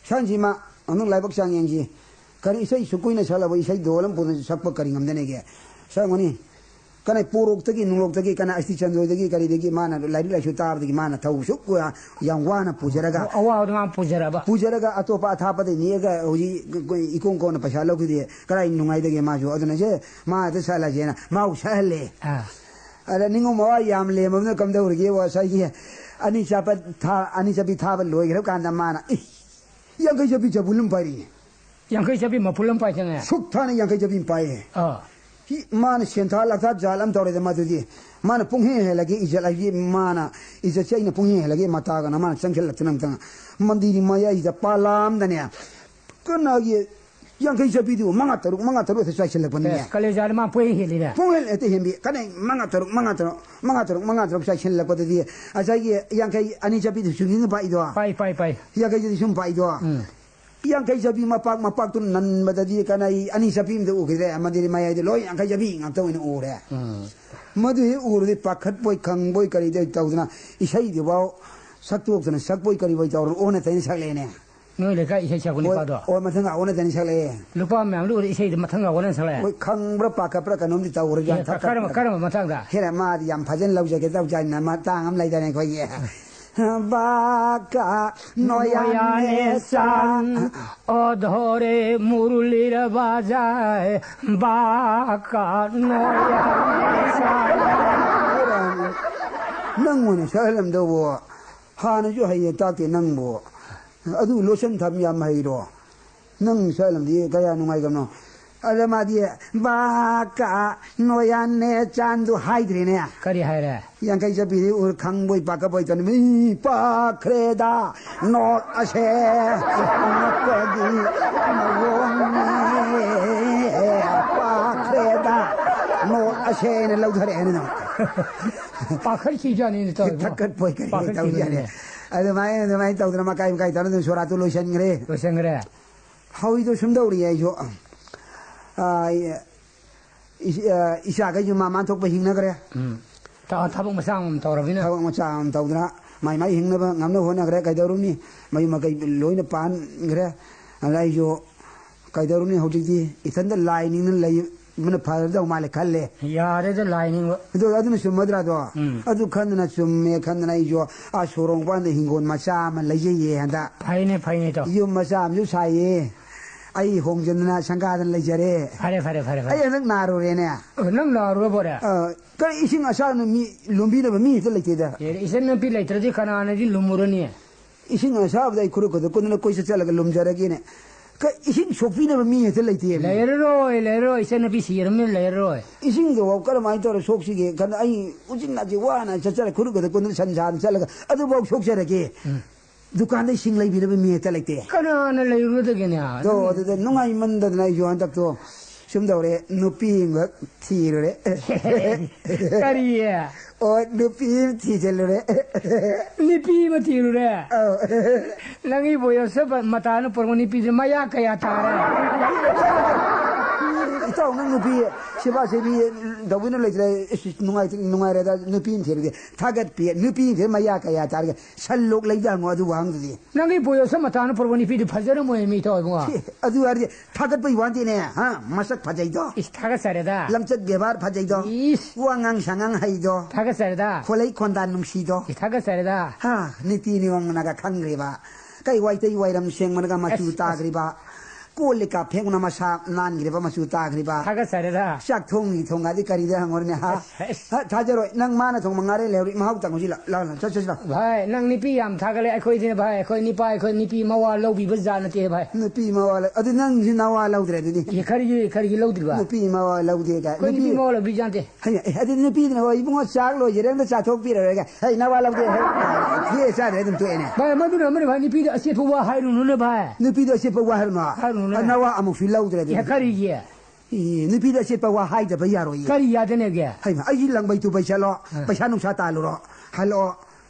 ꯁꯛꯍꯟꯁꯤ ꯃꯥ, ꯑꯃꯨꯛ ꯂꯥꯏꯕꯛ ꯆꯥꯡ ꯌꯦꯡꯁꯤ꯫ ꯀꯔꯤ ꯏꯁꯩ ꯁꯨꯛ ꯀꯨꯏꯅ ꯁꯛꯂꯕ ꯏꯁꯩ ꯗꯣꯜ ꯑꯃ ꯄꯨꯗꯨꯅ ꯁꯛꯄ ꯀꯔꯤ ꯉꯝꯗꯅꯦꯒꯦ? ꯁꯛꯑꯝꯒꯅꯤ꯫ ꯀꯅꯥ ꯄꯣꯔꯣꯛꯇꯒꯤ, ꯅꯨꯡꯂꯣꯛꯇꯒꯤ, ꯀꯅꯥ ꯑꯁꯇꯤ ꯆꯟꯗ꯭ꯔꯣꯏꯗꯒꯤ, ꯀꯔꯤꯗꯒꯤ ꯃꯥꯅ ꯂꯥꯏꯔꯤꯛ ꯂꯥꯏꯁꯨ ꯇꯥꯕꯗꯒꯤ ꯃꯥꯅ ꯊꯧ ꯁꯨꯛ ꯌꯥꯝ ꯋꯥꯅ ꯄꯨꯖꯔꯒ, ꯑꯋꯥꯕꯗꯣ ꯃꯥꯅ ꯄꯨꯖꯔꯕ꯫ ꯄꯨꯖꯔꯒ ꯑꯇꯣꯞꯄ ꯑꯊꯥꯞꯄꯗꯩ ꯅꯦꯛꯑꯒ ꯍꯧꯖꯤꯛ ꯏꯀꯣꯟ ꯀꯣꯟꯅ ꯄꯩꯁꯥ ꯂꯧꯈꯤꯗꯦ꯫ ꯀꯗꯥꯏ ꯅꯨꯡꯉꯥꯏꯗꯒꯦ ꯃꯥꯁꯨ? ꯑꯗꯨꯅ ꯁꯦ ꯃꯥ ꯑꯗꯨ ꯁꯛꯍꯜꯂꯁꯦꯅ ꯃꯥꯕꯨ ꯁꯛꯍꯜꯂꯦ꯫ ꯑꯥ꯫ ꯑꯗ ꯅꯤꯉꯣꯜ ꯃꯋꯥ ꯌꯥꯝ ꯂꯦꯝꯃꯕꯅ ꯀꯝꯗꯧꯔꯒꯦꯕ? ꯉꯁꯥꯏꯒꯤ ꯑꯅꯤ ꯆꯠꯄ ꯊꯥ-, ꯑꯅꯤ ꯆꯠꯄꯤ ꯊꯥꯕ ꯂꯣꯏꯈ꯭ꯔꯕ ꯀꯥꯟꯗ ꯃꯥꯅ, "ꯏ, ꯌꯥꯡꯈꯩ ꯆꯠꯄꯤ ꯆꯕꯨꯟ ꯑꯃ ꯄꯥꯏꯔꯤꯅꯦ꯫ ꯌꯥꯡꯈꯩ ꯆꯠꯄꯤ ꯃꯄꯨꯜ ꯑꯃ ꯄꯥꯏꯁꯪꯉꯦ꯫ ꯁꯨꯛ ꯊꯥꯅ ꯌꯥꯡꯈꯩ ꯆꯠꯄꯤ ꯑꯃ ꯄꯥꯏꯌꯦ꯫ ꯑꯥ꯫ ꯍꯤ, ꯃꯥꯅ ꯁꯦꯟꯊꯥ ꯂꯥꯛꯊꯥ ꯖꯥꯜ ꯑꯃ ꯇꯧꯔꯦꯗ ꯃꯗꯨꯗꯤ꯫ ꯃꯥꯅ ꯄꯨꯡꯍꯦꯟ ꯍꯦꯜꯂꯒꯦ ꯏꯖꯠ ꯍꯥꯏꯕꯗꯤ ꯃꯥꯅ ꯏꯖꯠꯁꯦ ꯑꯩꯅ ꯄꯨꯡꯍꯦꯟ ꯍꯦꯜꯂꯒꯦ ꯃꯇꯥꯒꯅ ꯃꯥꯅ ꯆꯪꯁꯤꯜꯂꯛꯇꯅ ꯑꯃꯇꯪ ꯃꯟꯗꯤꯔꯒꯤ ꯃꯌꯥꯏꯁꯤꯗ ꯄꯥꯂꯥꯝꯗꯅꯦ ꯀꯅꯥꯒꯤ ꯌꯥꯡꯈꯩ ꯆꯠꯄꯤꯗꯨ ꯃꯉꯥ ꯇꯔꯨꯛ, ꯃꯉꯥ ꯇꯔꯨꯛ ꯍꯦꯛꯇ ꯆꯥꯏꯁꯤꯜꯂꯛꯄꯅꯤꯅꯦ꯫ ꯑꯦ, ꯀꯂꯦꯖꯥꯗꯤ ꯃꯥ ꯄꯣꯏ ꯍꯦꯜꯂꯤꯅꯦ꯫ ꯄꯣꯏ ꯍꯦꯜ ꯍꯦꯛꯇ ꯍꯦꯟꯕꯤ꯫ ꯀꯅꯥ ꯃꯉꯥ ꯇꯔꯨꯛ, ꯃꯉꯥ ꯇꯔꯨꯛ, ꯃꯉꯥ ꯇꯔꯨꯛ, ꯃꯉꯥ ꯇꯔꯨꯛ ꯆꯥꯏꯁꯤꯜꯂꯛꯄꯗꯗꯤ ꯉꯁꯥꯏꯒꯤ ꯌꯥꯡꯈꯩ ꯑꯅꯤ ꯆꯠꯄꯤꯗꯨ ꯁꯨꯝ ꯁꯨꯝ ꯄꯥꯛꯏꯗꯣ꯫ ꯄꯥꯏ, ꯄꯥꯏ, ꯄꯥꯏ꯫ ꯌꯥꯡꯈꯩ ꯆꯠꯄꯤ ꯁꯨꯝ ꯄꯥꯛꯏꯗꯣ꯫ ꯎꯝ꯫ ꯌꯥꯡꯈꯩ ꯆꯠꯄꯤ ꯃꯄꯥꯛ ꯃꯄꯥꯛꯇꯨ ꯅꯟꯕꯗꯗꯤ ꯀꯅꯥ ꯑꯅꯤ ꯆꯠꯄꯤ ꯑꯃꯇ ꯎꯈꯤꯗ꯭ꯔꯦ꯫ ꯃꯗꯨꯗꯤ ꯃꯌꯥꯏꯗ ꯂꯣꯏ ꯌꯥꯡꯈꯩ ꯆꯠꯄꯤ ꯉꯥꯛꯇ ꯑꯣꯏꯅ ꯎꯔꯦ꯫ ꯎꯝ꯫ ꯃꯗꯨ ꯍꯦꯛ ꯎꯔꯗꯤ ꯄꯥꯈꯠꯄꯣꯏ ꯈꯪꯕꯣꯏ ꯀꯔꯤꯗꯣꯏ ꯇꯧꯗꯅ ꯏꯁꯩꯗꯨꯐꯥꯎ ꯁꯛꯇꯣꯛꯇꯅ ꯁꯛꯄꯣꯏ ꯀꯔꯤꯕꯣꯏ ꯇꯧꯔ ꯑꯣꯟꯅ ꯇꯩꯅ ꯁꯛꯂꯛꯑꯦꯅꯦ꯫ ꯅꯣꯏ ꯂꯩꯀꯥꯏ ꯏꯁꯩ ꯁꯛꯄ ꯍꯣꯏ, ꯅꯨꯄꯥꯗꯣ? ꯍꯣꯏ, ꯃꯊꯪ ꯑꯣꯟꯅ ꯇꯩꯅ ꯁꯛꯂꯛꯑꯦ꯫ ꯂꯨꯄꯥ ꯃꯌꯥꯝꯗꯣ ꯎꯔ ꯏꯁꯩꯗꯣ ꯃꯊꯪ ꯑꯣꯟꯅ ꯁꯛꯂꯛꯑꯦ? ꯍꯣꯏ, ꯈꯪꯕ꯭ꯔꯥ ꯄꯥꯈꯠꯄ꯭ꯔꯥ ꯀꯩꯅꯣꯝꯗꯤ ꯇꯧꯔꯦ, ꯑꯦ, ꯒ꯭ꯌꯥꯟ ꯊꯛ ꯀꯔꯝꯕ, ꯊꯛ ꯀꯔꯝꯕ ꯃꯇꯥꯡꯗ? ꯍꯦꯔꯥ, ꯃꯥꯗꯤ ꯌꯥꯝ ꯐꯖꯅ ꯂꯧꯖꯒꯦ ꯇꯧꯖꯥꯠꯅꯤꯅ ꯃꯇꯥꯡ ꯑꯃ ꯂꯩꯗꯥꯏꯅꯦ ꯑꯩꯈꯣꯏꯒꯤ? ꯕꯥꯀꯥ ꯅꯣꯌꯥꯅꯦ ꯆꯥꯡ, ꯑꯣ ꯙꯣꯔꯦ ꯃꯨꯔꯂꯤꯔ ꯕꯥꯖꯥꯏ, ꯕꯥꯀꯥ ꯅꯣꯌꯥꯅꯦ ꯆꯥꯡ꯫ ꯅꯪ ꯑꯣꯏꯅ ꯁꯛꯍꯜꯂꯝꯗꯧꯕꯣ꯫ ꯍꯥꯟꯅꯁꯨ ꯍꯩꯌꯦ ꯇꯥꯛꯇꯦ ꯅꯪꯕꯨ꯫ ꯑꯗꯨ ꯂꯣꯁꯟ ꯊꯝ ꯌꯥꯝ ꯍꯩꯔꯣ꯫ ꯅꯪ ꯁꯛꯍꯜꯂꯝꯗꯤ ꯀꯌꯥ ꯅꯨꯡꯉꯥꯏꯒꯕꯅꯣ꯫ ꯑꯗ ꯃꯥꯗꯤ ꯕꯥꯀꯥ ꯅꯣꯌꯥꯟꯅꯦ ꯆꯥꯟꯗꯨ ꯍꯥꯏꯗ꯭ꯔꯦꯅꯦ꯫ ꯀꯔꯤ ꯍꯥꯏꯔꯦ? ꯌꯥꯡꯈꯩ ꯆꯠꯄꯤꯗꯤ ꯎꯔ ꯈꯪꯕꯣꯏ ꯄꯥꯈꯠꯄꯣꯏ ꯇꯧꯅꯤ꯫ "ꯃꯤ ꯄꯥꯈ꯭ꯔꯦꯗ ꯅꯣꯠ ꯑꯁꯦ ꯉꯛꯄꯒꯤ ꯃꯑꯣꯡꯅꯦ꯫ ꯄꯥꯈ꯭ꯔꯦꯗ ꯅꯣꯠ ꯑꯁꯦꯅ ꯂꯧꯊꯔꯛꯑꯦꯅꯦ ꯑꯗꯨꯝ꯫ ꯄꯥꯈꯠꯈꯤꯖꯥꯠꯅꯤꯅꯦ ꯇꯧꯔꯤꯕꯣ꯫ ꯊꯛꯀꯠꯄꯣꯏ ꯀꯔꯤ ꯄꯥꯈꯠꯈꯤꯕꯅꯤꯅꯦ꯫ ꯇꯧꯖꯥꯠꯅꯤ꯫ ꯑꯗꯨꯃꯥꯏꯅ, ꯑꯗꯨꯃꯥꯏꯅ ꯇꯧꯗꯅ ꯃꯀꯥꯏ ꯃꯀꯥꯏ ꯇꯧꯔ ꯑꯗꯨꯝ ꯁꯣꯔꯥꯠꯇꯨ ꯂꯣꯏꯁꯤꯟꯈ꯭ꯔꯦ꯫ ꯂꯣꯏꯁꯤꯟꯈ꯭ꯔꯦ꯫ ꯍꯧꯖꯤꯛꯇꯣ ꯁꯨꯝ ꯇꯧꯔꯤ ꯑꯩꯁꯨ꯫ ꯑꯥ, ꯏ-, ꯏ-, ꯑꯥ, ꯏꯆꯥꯈꯩꯁꯨ ꯃꯥ ꯃꯥ ꯊꯣꯛꯄ ꯍꯤꯡꯅꯈ꯭ꯔꯦ꯫ ꯎꯝ꯫ ꯊ-, ꯊꯕꯛ ꯃꯆꯥ ꯑꯃꯃꯝ ꯇꯧꯔꯕꯅꯤꯅ꯫ ꯊꯕꯛ ꯃꯆꯥ ꯑꯃꯃꯝ ꯇꯧꯗꯅ ꯃꯥꯏ ꯃꯥꯏ ꯍꯤꯡꯅꯕ ꯉꯝꯅꯕ ꯍꯣꯠꯅꯈ꯭ꯔꯦ꯫ ꯀꯩꯗꯧꯔꯨꯅꯤ? ꯃꯌꯨꯝ ꯃꯀꯩ ꯂꯣꯏꯅ ꯄꯥꯟꯈ꯭ꯔꯦ꯫ ꯑꯗ ꯑꯩꯁꯨ ꯀꯩꯗꯧꯔꯨꯅꯤ? ꯍꯧꯖꯤꯛꯇꯤ ꯏꯊꯟꯗ ꯂꯥꯏ ꯅꯤꯡꯅ ꯂꯩꯕꯅ ꯐꯔꯗꯧ ꯃꯥꯜꯂꯦ ꯈꯜꯂꯦ꯫ ꯌꯥꯔꯦꯗ ꯂꯥꯏ ꯅꯤꯡꯕ꯫ ꯑꯗꯨ, ꯑꯗꯨꯅ ꯆꯨꯝꯃꯗ꯭ꯔꯥꯗꯣ? ꯎꯝ꯫ ꯑꯗꯨ ꯈꯟꯗꯅ ꯆꯨꯝꯃꯦ ꯈꯟꯗꯅ ꯑꯩꯁꯨ ꯑꯥ ꯁꯣꯔꯣꯡ ꯃꯄꯥꯟꯗ ꯍꯤꯡꯒꯣꯜ ꯃꯆꯥ ꯑꯃ ꯂꯩꯖꯩꯌꯦ ꯍꯟꯗꯛ꯫ ꯐꯩꯅꯦ, ꯐꯩꯅꯦ ꯇꯧ꯫ ꯌꯨꯝ ꯃꯆꯥ ꯑꯃꯁꯨ ꯁꯥꯏꯌꯦ꯫ ꯑꯩ ꯍꯣꯡꯖꯤꯟꯗꯅ ꯁꯪꯒꯥꯗꯅ ꯂꯩꯖꯔꯦ꯫ ꯐꯔꯦ, ꯐꯔꯦ, ꯐꯔꯦ, ꯐꯔꯦ꯫ ꯑꯩ ꯍꯟꯗꯛ ꯅꯥꯔꯨꯔꯦꯅꯦ꯫ ꯑ, ꯅꯪ ꯅꯥꯔꯨꯔꯕꯣꯔꯦ? ꯑ, ꯀꯔꯤ ꯏꯁꯤꯡ ꯑꯁꯥꯕꯅ ꯃꯤ ꯂꯨꯝꯕꯤꯅꯕ ꯃꯤ ꯍꯦꯛꯇ ꯂꯩꯇꯦꯗ꯫ ꯑꯦ, ꯏꯆꯟ ꯅꯨꯄꯤ ꯂꯩꯇ꯭ꯔꯗꯤ ꯀꯅꯥꯅꯗꯤ ꯂꯨꯝꯃꯨꯔꯅꯤ? ꯏꯁꯤꯡ ꯑꯁꯥꯕꯗ ꯑꯩ ꯈꯨꯔꯨ ꯈꯨꯗ ꯀꯨꯟꯗꯅ ꯀꯣꯏ ꯆꯠ ꯆꯠꯂꯒ ꯂꯨꯝꯖꯔꯒꯦꯅꯦ꯫ ꯀ-, ꯏꯁꯤꯡ ꯁꯣꯛꯄꯤꯅꯕ ꯃꯤ ꯍꯦꯛꯇ ꯂꯩꯇꯦ꯫ ꯂꯩꯔꯔꯣꯏ, ꯂꯩꯔꯔꯣꯏ꯫ ꯏꯆꯟꯅꯨꯄꯤ ꯁꯤꯔꯝꯅꯤꯅ ꯂꯩꯔꯔꯣꯏ꯫ ꯏꯁꯤꯡꯗꯣ ꯀꯔꯝꯍꯥꯏꯅ ꯇꯧꯔ ꯁꯣꯛꯁꯤꯒꯦ ꯈꯟꯗ ꯑꯩ ꯎꯆꯤꯟ ꯅꯥꯆꯤꯟ ꯋꯥꯅ ꯆꯠꯆꯔ ꯈꯨꯔꯨ ꯈꯨꯗ ꯀꯨꯟꯗꯅ ꯁꯟ ꯁꯥꯅ ꯆꯠꯂꯒ ꯑꯗꯨꯐꯥꯎ ꯁꯣꯛꯆꯔꯒꯦ꯫ ꯎꯝ꯫ ꯗꯨꯀꯥꯟꯗ ꯏꯁꯤꯡ ꯂꯩꯕꯤꯅꯕ ꯃꯤ ꯍꯦꯛꯇ ꯂꯩꯇꯦ꯫ ꯀꯅꯥꯅ ꯂꯩꯔꯨꯒꯗꯒꯦꯅꯦ? ꯑꯗꯣ ꯑꯗꯨꯗ ꯅꯨꯡꯉꯥꯏꯃꯟꯗꯗꯅ ꯑꯩꯁꯨ ꯍꯟꯗꯛꯇꯣ ꯁꯨꯝ ꯇꯧꯔꯦ, ꯅꯨꯄꯤ ꯑꯃꯈꯛ ꯊꯤꯔꯨꯔꯦ꯫ ꯀꯔꯤ? ꯑꯣ, ꯅꯨꯄꯤ ꯑꯃ ꯊꯤꯖꯤꯜꯂꯨꯔꯦ꯫ ꯅꯨꯄꯤ ꯑꯃ ꯊꯤꯔꯨꯔꯦ? ꯑꯧ꯫ ꯅꯪꯒꯤ ꯕꯣꯌꯣꯁ ꯃꯇꯥꯅ ꯄꯨꯔꯛꯄ ꯅꯨꯄꯤꯗꯨ ꯃꯌꯥ ꯀꯌꯥ ꯇꯥꯔꯦ? ꯏꯇꯥꯎ, ꯅꯪ ꯅꯨꯄꯤ ꯁꯦꯕꯥ ꯁꯦꯕꯤ ꯇꯧꯕꯤꯅ ꯂꯩꯇ꯭ꯔꯦ꯫ ꯏꯁ, ꯅꯨꯡꯉꯥꯏ-, ꯅꯨꯡꯉꯥꯏꯔꯦꯗ, ꯅꯨꯄꯤ ꯑꯃ ꯊꯤꯔꯒꯦ꯫ ꯊꯥꯒꯠꯄꯤ, ꯅꯨꯄꯤ ꯑꯃ ꯊꯤꯔ ꯃꯌꯥ ꯀꯌꯥ ꯇꯥꯔꯒꯦ? ꯁꯟ ꯂꯣꯛ ꯂꯩꯖꯥꯠꯅꯣ ꯑꯗꯨ ꯋꯥꯍꯪꯗꯨꯗꯤ? ꯅꯪꯒꯤ ꯕꯣꯌꯣꯁ ꯃꯇꯥꯅ ꯄꯨꯔꯛꯄ ꯅꯨꯄꯤꯗꯨ ꯐꯖꯔꯝꯃꯣꯏ ꯃꯤ ꯇꯧꯏꯕꯨꯡꯉꯣ꯫ ꯁꯤ, ꯑꯗꯨ ꯍꯥꯏꯔꯗꯤ ꯊꯥꯒꯠꯄꯩ ꯋꯥ ꯅꯠꯇꯦꯅꯦ, ꯍꯥ? ꯃꯁꯛ ꯐꯖꯩꯗꯣ꯫ ꯏꯁ, ꯊꯥꯒꯠꯆꯔꯦꯗ꯫ ꯂꯝꯆꯠ ꯕꯦꯕꯥꯔ ꯐꯖꯩꯗꯣ꯫ ꯏꯁ꯫ ꯋꯥ ꯉꯥꯡ ꯁꯉꯥꯡ ꯍꯩꯗꯣ꯫ ꯊꯥꯒꯠꯆꯔꯦꯗ꯫ ꯈꯣꯂꯩ ꯈꯣꯟꯗꯥ ꯅꯨꯡꯁꯤꯗꯣ꯫ ꯏꯁ, ꯊꯥꯒꯠꯆꯔꯦꯗ꯫ ꯍꯥ, ꯅꯤꯇꯤ ꯅꯤꯌꯣꯝꯅꯒ ꯈꯪꯈ꯭ꯔꯤꯕ꯫ ꯀꯩ ꯋꯥꯏꯇꯩ ꯋꯥꯏꯔꯝ ꯁꯦꯡꯕꯅꯒ ꯃꯆꯨ ꯑꯁ, ꯑꯁ꯫ ꯇꯥꯈ꯭ꯔꯤꯕ꯫ ꯀꯣꯜ ꯂꯤꯛꯀ ꯐꯦꯡꯕꯅ ꯃꯁꯥ ꯅꯥꯟꯈ꯭ꯔꯤꯕ, ꯃꯆꯨ ꯇꯥꯈ꯭ꯔꯤꯕ꯫ ꯊꯥꯒꯠꯆꯔꯦꯗ꯫ ꯆꯥꯛ ꯊꯣꯡꯉꯤ ꯊꯣꯡꯉꯗꯤ ꯀꯔꯤꯗ ꯍꯪꯉꯨꯔꯅꯦ, ꯍꯥ? ꯑꯁ, ꯑꯁ꯫ ꯍ, ꯊꯥꯖꯔꯣꯏ꯫ ꯅꯪ ꯃꯥꯅ ꯊꯣꯡꯕ ꯉꯥꯔꯦ ꯂꯩꯍꯧꯔꯤ꯫ ꯃꯍꯥꯎ ꯇꯪꯉꯨꯁꯤ ꯂꯥꯎ, ꯂꯥꯎ, ꯂꯥꯎ, ꯆꯠ, ꯆꯠꯁꯤ ꯂꯥꯎ꯫ ꯚꯥꯏ, ꯅꯪ ꯅꯨꯄꯤ ꯌꯥꯝ ꯊꯥꯒꯠꯂꯦ꯫ ꯑꯩꯈꯣꯏꯗꯤꯅꯦ ꯚꯥꯏ, ꯑꯩꯈꯣꯏ ꯅꯨꯄꯥ, ꯑꯩꯈꯣꯏ ꯅꯨꯄꯤ ꯃꯋꯥ ꯂꯧꯕꯤꯕ ꯖꯥꯠ ꯅꯠꯇꯦ ꯚꯥꯏ꯫ ꯅꯨꯄꯤ ꯃꯋꯥ ꯂꯧ-, ꯑꯗꯨ ꯅꯪꯁꯨ ꯅꯋꯥ ꯂꯧꯗ꯭ꯔꯦ ꯑꯗꯨꯗꯤ꯫ ꯑꯦ, ꯀꯔꯤꯒꯤ, ꯀꯔꯤꯒꯤ ꯂꯧꯗ꯭ꯔꯤꯕ? ꯅꯨꯄꯤ ꯃꯋꯥ ꯂꯧꯗꯦ ꯀꯥꯏ꯫ ꯑꯩꯈꯣꯏ ꯅꯨꯄꯤ ꯅꯨꯄꯤ ꯃꯋꯥ ꯂꯧꯕꯤ ꯖꯥꯠ ꯅꯠꯇꯦ꯫ ꯍꯩ, ꯑꯦ, ꯑꯗꯨꯗꯤ ꯅꯨꯄꯤꯗꯨꯅ, "ꯍꯣꯏ, ꯏꯕꯨꯡꯉꯣ, ꯆꯥꯛ ꯂꯣꯏꯖꯔꯦ, ꯑꯝꯇ ꯆꯥꯊꯣꯛꯄꯤꯔꯔꯣꯏꯒꯦ꯫ ꯍꯩ, ꯅꯋꯥ ꯂꯧꯗꯦ, ꯍꯩ, ꯆꯦ ꯆꯥꯗ꯭ꯔꯦ, ꯑꯗꯨꯝ ꯇꯣꯛꯑꯦꯅꯦ"꯫ ꯚꯥꯏ, ꯃꯗꯨꯅ ꯑꯃꯅꯤ ꯚꯥꯏ, ꯅꯨꯄꯤꯗ ꯑꯆꯦꯠꯄ ꯋꯥ ꯍꯥꯏꯔꯨꯅꯨꯅꯦ ꯚꯥꯏ꯫ ꯅꯨꯄꯤꯗ ꯑꯆꯦꯠꯄ ꯋꯥ ꯍꯥꯏꯔꯨꯅꯨ? ꯍꯥꯏꯔꯨꯅꯨꯅꯦ꯫ ꯑ, ꯅꯋꯥ ꯑꯃꯨꯛꯁꯨ ꯂꯧꯗ꯭ꯔꯦ ꯑꯦ, ꯑꯗꯨꯗꯤ꯫ ꯀꯔꯤꯒꯤ? ꯑꯦ, ꯅꯨꯄꯤꯗ ꯑꯆꯦꯠꯄ ꯋꯥ ꯍꯥꯏꯗꯕ ꯌꯥꯔꯣꯏꯌꯦ꯫ ꯀꯔꯤ ꯌꯥꯗꯅꯦꯒꯦ? ꯍꯩꯃ, ꯑꯩꯒꯤ ꯂꯪꯕꯩ ꯇꯨꯕꯩ ꯆꯠꯂꯣ, ꯑ꯫ ꯄꯩꯁꯥ ꯅꯨꯡꯁꯥ ꯇꯥꯜꯂꯨꯔꯣ, ꯍꯜꯂꯛꯑꯣ꯫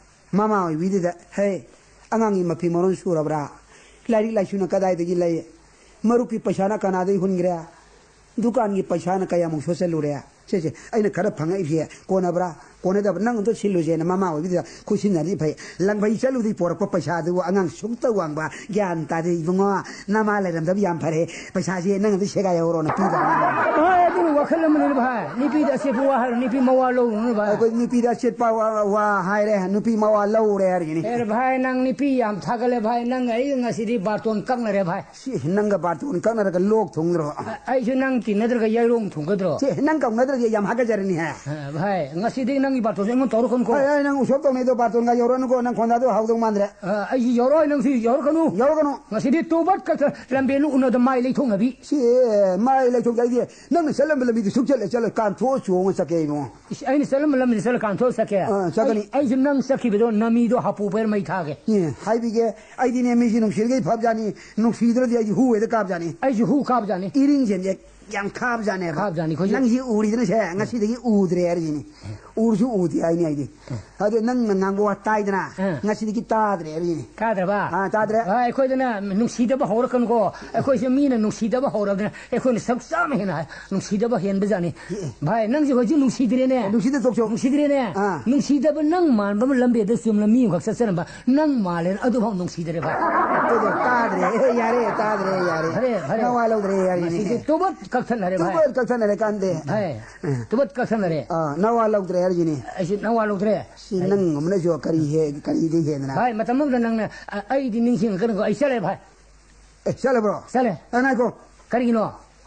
ꯃꯃꯥ ꯑꯣꯏꯕꯤꯗꯨꯗ, "ꯍꯦ, ꯑꯉꯥꯡꯒꯤ ꯃꯐꯤ ꯃꯔꯣꯟ ꯁꯨꯔꯕ꯭ꯔꯥ? ꯂꯥꯏꯔꯤꯛ ꯂꯥꯏꯁꯨꯅ ꯀꯗꯥꯏꯗꯒꯤ ꯂꯩ? ꯃꯔꯨꯞꯀꯤ ꯄꯩꯁꯥꯅ ꯀꯅꯥꯗꯒꯤ ꯍꯨꯟꯈ꯭ꯔꯦ? ꯗꯨꯀꯥꯟꯒꯤ ꯄꯩꯁꯥꯅ ꯀꯌꯥꯃꯨꯛ ꯁꯣꯠꯆꯜꯂꯨꯔꯦ?" ꯁꯦ, ꯁꯦ, ꯑꯩꯅ ꯈꯔ ꯐꯪꯉꯛꯏꯁꯦ ꯀꯣꯟꯅꯕ꯭ꯔꯥ? ꯀꯣꯟꯅꯗꯕ? ꯅꯪ ꯑꯝꯇ ꯁꯤꯜꯂꯨꯁꯦꯅ ꯃꯃꯥ ꯑꯣꯏꯕꯤꯗꯨꯗ ꯈꯨꯠꯁꯤꯟꯅꯔꯗꯤ ꯐꯩ꯫ ꯂꯪꯕꯩ ꯆꯠꯂꯨꯗꯤ ꯄꯣꯔꯛꯄ ꯄꯩꯁꯥꯗꯨꯕꯨ ꯑꯉꯥꯡ ꯁꯨꯛꯇ ꯋꯥꯡꯕ, ꯒ꯭ꯌꯥꯟ ꯇꯥꯗꯦ ꯏꯕꯨꯡꯉꯣ꯫ ꯅꯃꯥ ꯂꯩꯔꯝꯗꯕ ꯌꯥꯝ ꯐꯔꯦ꯫ ꯄꯩꯁꯥꯁꯦ ꯅꯪ ꯑꯗꯨꯝ ꯁꯦꯒꯥꯏꯍꯧꯔꯣꯅ ꯄꯤꯗꯕꯅꯤ꯫ ꯚꯥꯏ, ꯑꯗꯨꯅ ꯋꯥꯈꯜ ꯑꯃꯅꯤꯅꯦ ꯚꯥꯏ꯫ ꯅꯨꯄꯤꯗ ꯑꯆꯦꯠꯄ ꯋꯥ ꯍꯥꯏꯔꯣ, ꯅꯨꯄꯤ ꯃꯋꯥ ꯂꯧꯔꯨꯅꯨ ꯚꯥꯏ꯫ ꯑꯩꯈꯣꯏ ꯅꯨꯄꯤꯗ ꯑꯆꯦꯠꯄ ꯋꯥ, ꯋꯥ ꯍꯥꯏꯔꯦ, ꯅꯨꯄꯤ ꯃꯋꯥ ꯂꯧꯔꯦ ꯍꯥꯏꯔꯤꯁꯤꯅꯤ꯫ ꯑꯦ ꯚꯥꯏ, ꯅꯪ ꯅꯨꯄꯤ ꯌꯥꯝ ꯊꯥꯒꯠꯂꯦ ꯚꯥꯏ꯫ ꯅꯪ ꯑꯩ ꯉꯁꯤꯗꯤ ꯕꯥꯔꯇꯣꯟ ꯀꯛꯅꯔꯦ ꯚꯥꯏ꯫ ꯁꯤ ꯅꯪꯒ ꯕꯥꯔꯇꯣꯟ ꯀꯛꯅꯔꯒ ꯂꯣꯛ ꯊꯨꯡꯗ꯭ꯔꯣ? ꯑ-, ꯑꯩꯁꯨ ꯅꯪ ꯇꯤꯟꯅꯗ꯭ꯔꯒ ꯌꯥꯏꯔꯣꯡ ꯊꯨꯡꯒꯗ꯭ꯔꯣ? ꯁꯤ ꯅꯪ ꯀꯧꯅꯗ꯭ꯔꯗꯤ ꯌꯥꯝ ꯍꯥꯒꯠꯆꯔꯅꯤ ꯍꯥꯏ꯫ ꯑ, ꯚꯥꯏ, ꯉꯁꯤꯗꯤ ꯅꯪꯒꯤ ꯕꯥꯔꯇꯣꯟꯁꯦ ꯑꯩꯉꯣꯟꯗ ꯇꯧꯔꯛꯀꯅꯨꯀꯣ꯫ ꯍꯣꯏ, ꯍꯣꯏ, ꯅꯪ ꯎꯁꯣꯞ ꯇꯧꯅꯩꯗꯣ ꯕꯥꯔꯇꯣꯟꯒ ꯌꯧꯔꯛꯑꯅꯨꯀꯣ, ꯅꯪ ꯈꯣꯟꯗꯥꯗꯣ ꯍꯥꯎꯗꯧ ꯃꯥꯟꯗ꯭ꯔꯦ꯫ ꯑ, ꯑꯩꯁꯨ ꯌꯧꯔꯛꯑꯣꯏ, ꯅꯪꯁꯨ ꯌꯧꯔꯛꯀꯅꯨ꯫ ꯌꯧꯔꯛꯀꯅꯨ꯫ ꯉꯁꯤꯗꯤ ꯇꯣꯕꯠ ꯈꯛꯇ ꯂꯝꯕꯦꯟ ꯎꯅꯗ ꯃꯥꯏ ꯂꯩꯊꯣꯛꯅꯕꯤ꯫ ꯁꯤ ꯃꯥꯏ ꯂꯩꯊꯣꯛꯇ ꯑꯩꯗꯤ ꯅꯪꯅ ꯆꯠꯂꯝꯕ ꯂꯝꯕꯤꯗꯨ ꯁꯨꯛꯆꯠꯂꯦ ꯆꯠꯂꯣꯏ, ꯀꯥꯟꯊꯣꯛꯑ ꯆꯣꯡꯉ ꯆꯠꯀꯦ ꯏꯕꯨꯡꯉꯣ꯫ ꯏꯁ, ꯑꯩꯅ ꯆꯠꯂꯝꯕ ꯂꯝꯕꯤꯗ ꯆꯠꯂ ꯀꯥꯟꯊꯣꯛꯑ ꯆꯠꯀꯦ? ꯑꯥ, ꯆꯠꯀꯅꯤ꯫ ꯑꯩ, ꯑꯩꯁꯨ ꯅꯪ ꯆꯠꯈꯤꯕꯗꯣ ꯅꯃꯤꯗꯣ ꯍꯥꯄꯨ ꯄꯩꯔ ꯃꯩ ꯊꯥꯒꯦ꯫ ꯑꯦ, ꯍꯥꯏꯕꯤꯒꯦ, ꯑꯩꯗꯤꯅꯦ ꯃꯤꯁꯤ ꯅꯨꯡꯁꯤꯔꯒꯗꯤ ꯐꯕꯖꯥꯠꯅꯤ, ꯅꯨꯡꯁꯤꯗ꯭ꯔꯗꯤ ꯑꯩꯗꯤ ꯍꯨ ꯍꯦꯛꯇ ꯀꯥꯕꯖꯥꯠꯅꯤ꯫ ꯑꯩꯁꯨ ꯍꯨ ꯀꯥꯕꯖꯥꯠꯅꯤ꯫ ꯏꯔꯤꯡꯁꯦ ꯌꯥꯝ ꯈꯥꯕꯖꯥꯠꯅꯦꯕ꯫ ꯈꯥꯕꯖꯥꯠꯅꯤ ꯑꯩꯈꯣꯏꯁꯨ꯫ ꯅꯪꯁꯤ ꯎꯔꯤꯗꯅ ꯁꯦ, ꯉꯁꯤꯗꯒꯤ ꯎꯗ꯭ꯔꯦ ꯍꯥꯏꯔꯤꯁꯤꯅꯤ꯫ ꯎꯔꯁꯨ ꯎꯗꯦ ꯍꯥꯏꯅꯤ ꯑꯩꯗꯤ꯫ ꯑꯗꯨ ꯅꯪꯅ ꯉꯥꯡꯕ ꯋꯥ ꯇꯥꯏꯗꯅ, ꯑꯥ꯫ ꯉꯁꯤꯗꯒꯤ ꯇꯥꯗ꯭ꯔꯦ ꯍꯥꯏꯔꯤꯅꯤ꯫ ꯇꯥꯗ꯭ꯔꯕ? ꯑꯥ, ꯇꯥꯗ꯭ꯔꯦ꯫ ꯑꯥ, ꯑꯩꯈꯣꯏꯗꯅ ꯅꯨꯡꯁꯤꯗꯕ ꯍꯧꯔꯛꯀꯅꯨꯀꯣ꯫ ꯑꯩꯈꯣꯏꯁꯨ ꯃꯤꯅ ꯅꯨꯡꯁꯤꯗꯕ ꯍꯧꯔꯕꯅꯤꯅ ꯑꯩꯈꯣꯏꯅ ꯁꯛ ꯆꯥꯝꯃ ꯍꯦꯟꯅ ꯍꯥꯏ-, ꯅꯨꯡꯁꯤꯗꯕ ꯍꯦꯟꯕꯖꯥꯠꯅꯤ꯫ ꯑꯦ꯫ ꯚꯥꯏ, ꯅꯪꯁꯦ ꯍꯧꯖꯤꯛ ꯅꯨꯡꯁꯤꯗ꯭ꯔꯦꯅꯦ꯫ ꯅꯨꯡꯁꯤꯗ ꯇꯣꯛꯆꯧ꯫ ꯅꯨꯡꯁꯤꯗ꯭ꯔꯦꯅꯦ꯫ ꯑꯥ꯫ ꯅꯨꯡꯁꯤꯗꯕ ꯅꯪ ꯃꯥꯟꯕ ꯑꯃ ꯂꯝꯕꯦꯗ ꯆꯨꯝꯅ ꯃꯤ ꯑꯃꯈꯛ ꯆꯠꯆꯔꯝꯕ ꯅꯪ ꯃꯥꯜꯂꯦꯅ ꯑꯗꯨꯐꯥꯎ ꯅꯨꯡꯁꯤꯗ꯭ꯔꯦ ꯚꯥꯏ꯫ ꯑꯗꯨꯗꯣ ꯇꯥꯗ꯭ꯔꯦ꯫ ꯑꯦ, ꯌꯥꯔꯦ, ꯇꯥꯗ꯭ꯔꯦ, ꯌꯥꯔꯦ꯫ ꯐꯔꯦ, ꯐꯔꯦ꯫ ꯅꯋꯥ ꯂꯧꯗ꯭ꯔꯦ, ꯌꯥꯔꯦ꯫ ꯉꯁꯤꯗꯤ ꯇꯨꯕꯠ ꯀꯛꯊꯠꯅꯔꯦ ꯚꯥꯏ꯫ ꯇꯨꯕꯠ ꯀꯛꯊꯠꯅꯔꯦ ꯀꯥꯟꯗꯦ꯫ ꯚꯥꯏ, ꯑꯥ꯫ ꯇꯨꯕꯠ ꯀꯛꯊꯠꯅꯔꯦ꯫ ꯑꯥ, ꯅꯋꯥ ꯂꯧꯗ꯭ꯔꯦ ꯍꯥꯏꯔꯤꯁꯤꯅꯤ꯫ ꯑꯩꯁꯨ ꯅꯋꯥ ꯂꯧꯗ꯭ꯔꯦ꯫ ꯁꯤ ꯅꯪ ꯑꯃꯅꯁꯨ ꯀꯔꯤ ꯍꯦ-, ꯀꯔꯤꯗꯤ ꯍꯦꯟꯗꯅ? ꯚꯥꯏ, ꯃꯇꯝ ꯑꯃꯗ ꯅꯪꯅ, ꯑ-, ꯑꯩꯗꯤ ꯅꯤꯡꯁꯤꯡꯉꯛꯀꯅꯨꯀꯣ, ꯑꯩ ꯆꯠꯂꯦ ꯚꯥꯏ꯫ ꯑꯦ, ꯆꯠꯂꯕ꯭ꯔꯣ? ꯆꯠꯂꯦ꯫ ꯑ, ꯉꯥꯏꯈꯣ꯫ ꯀꯔꯤꯒꯤꯅꯣ?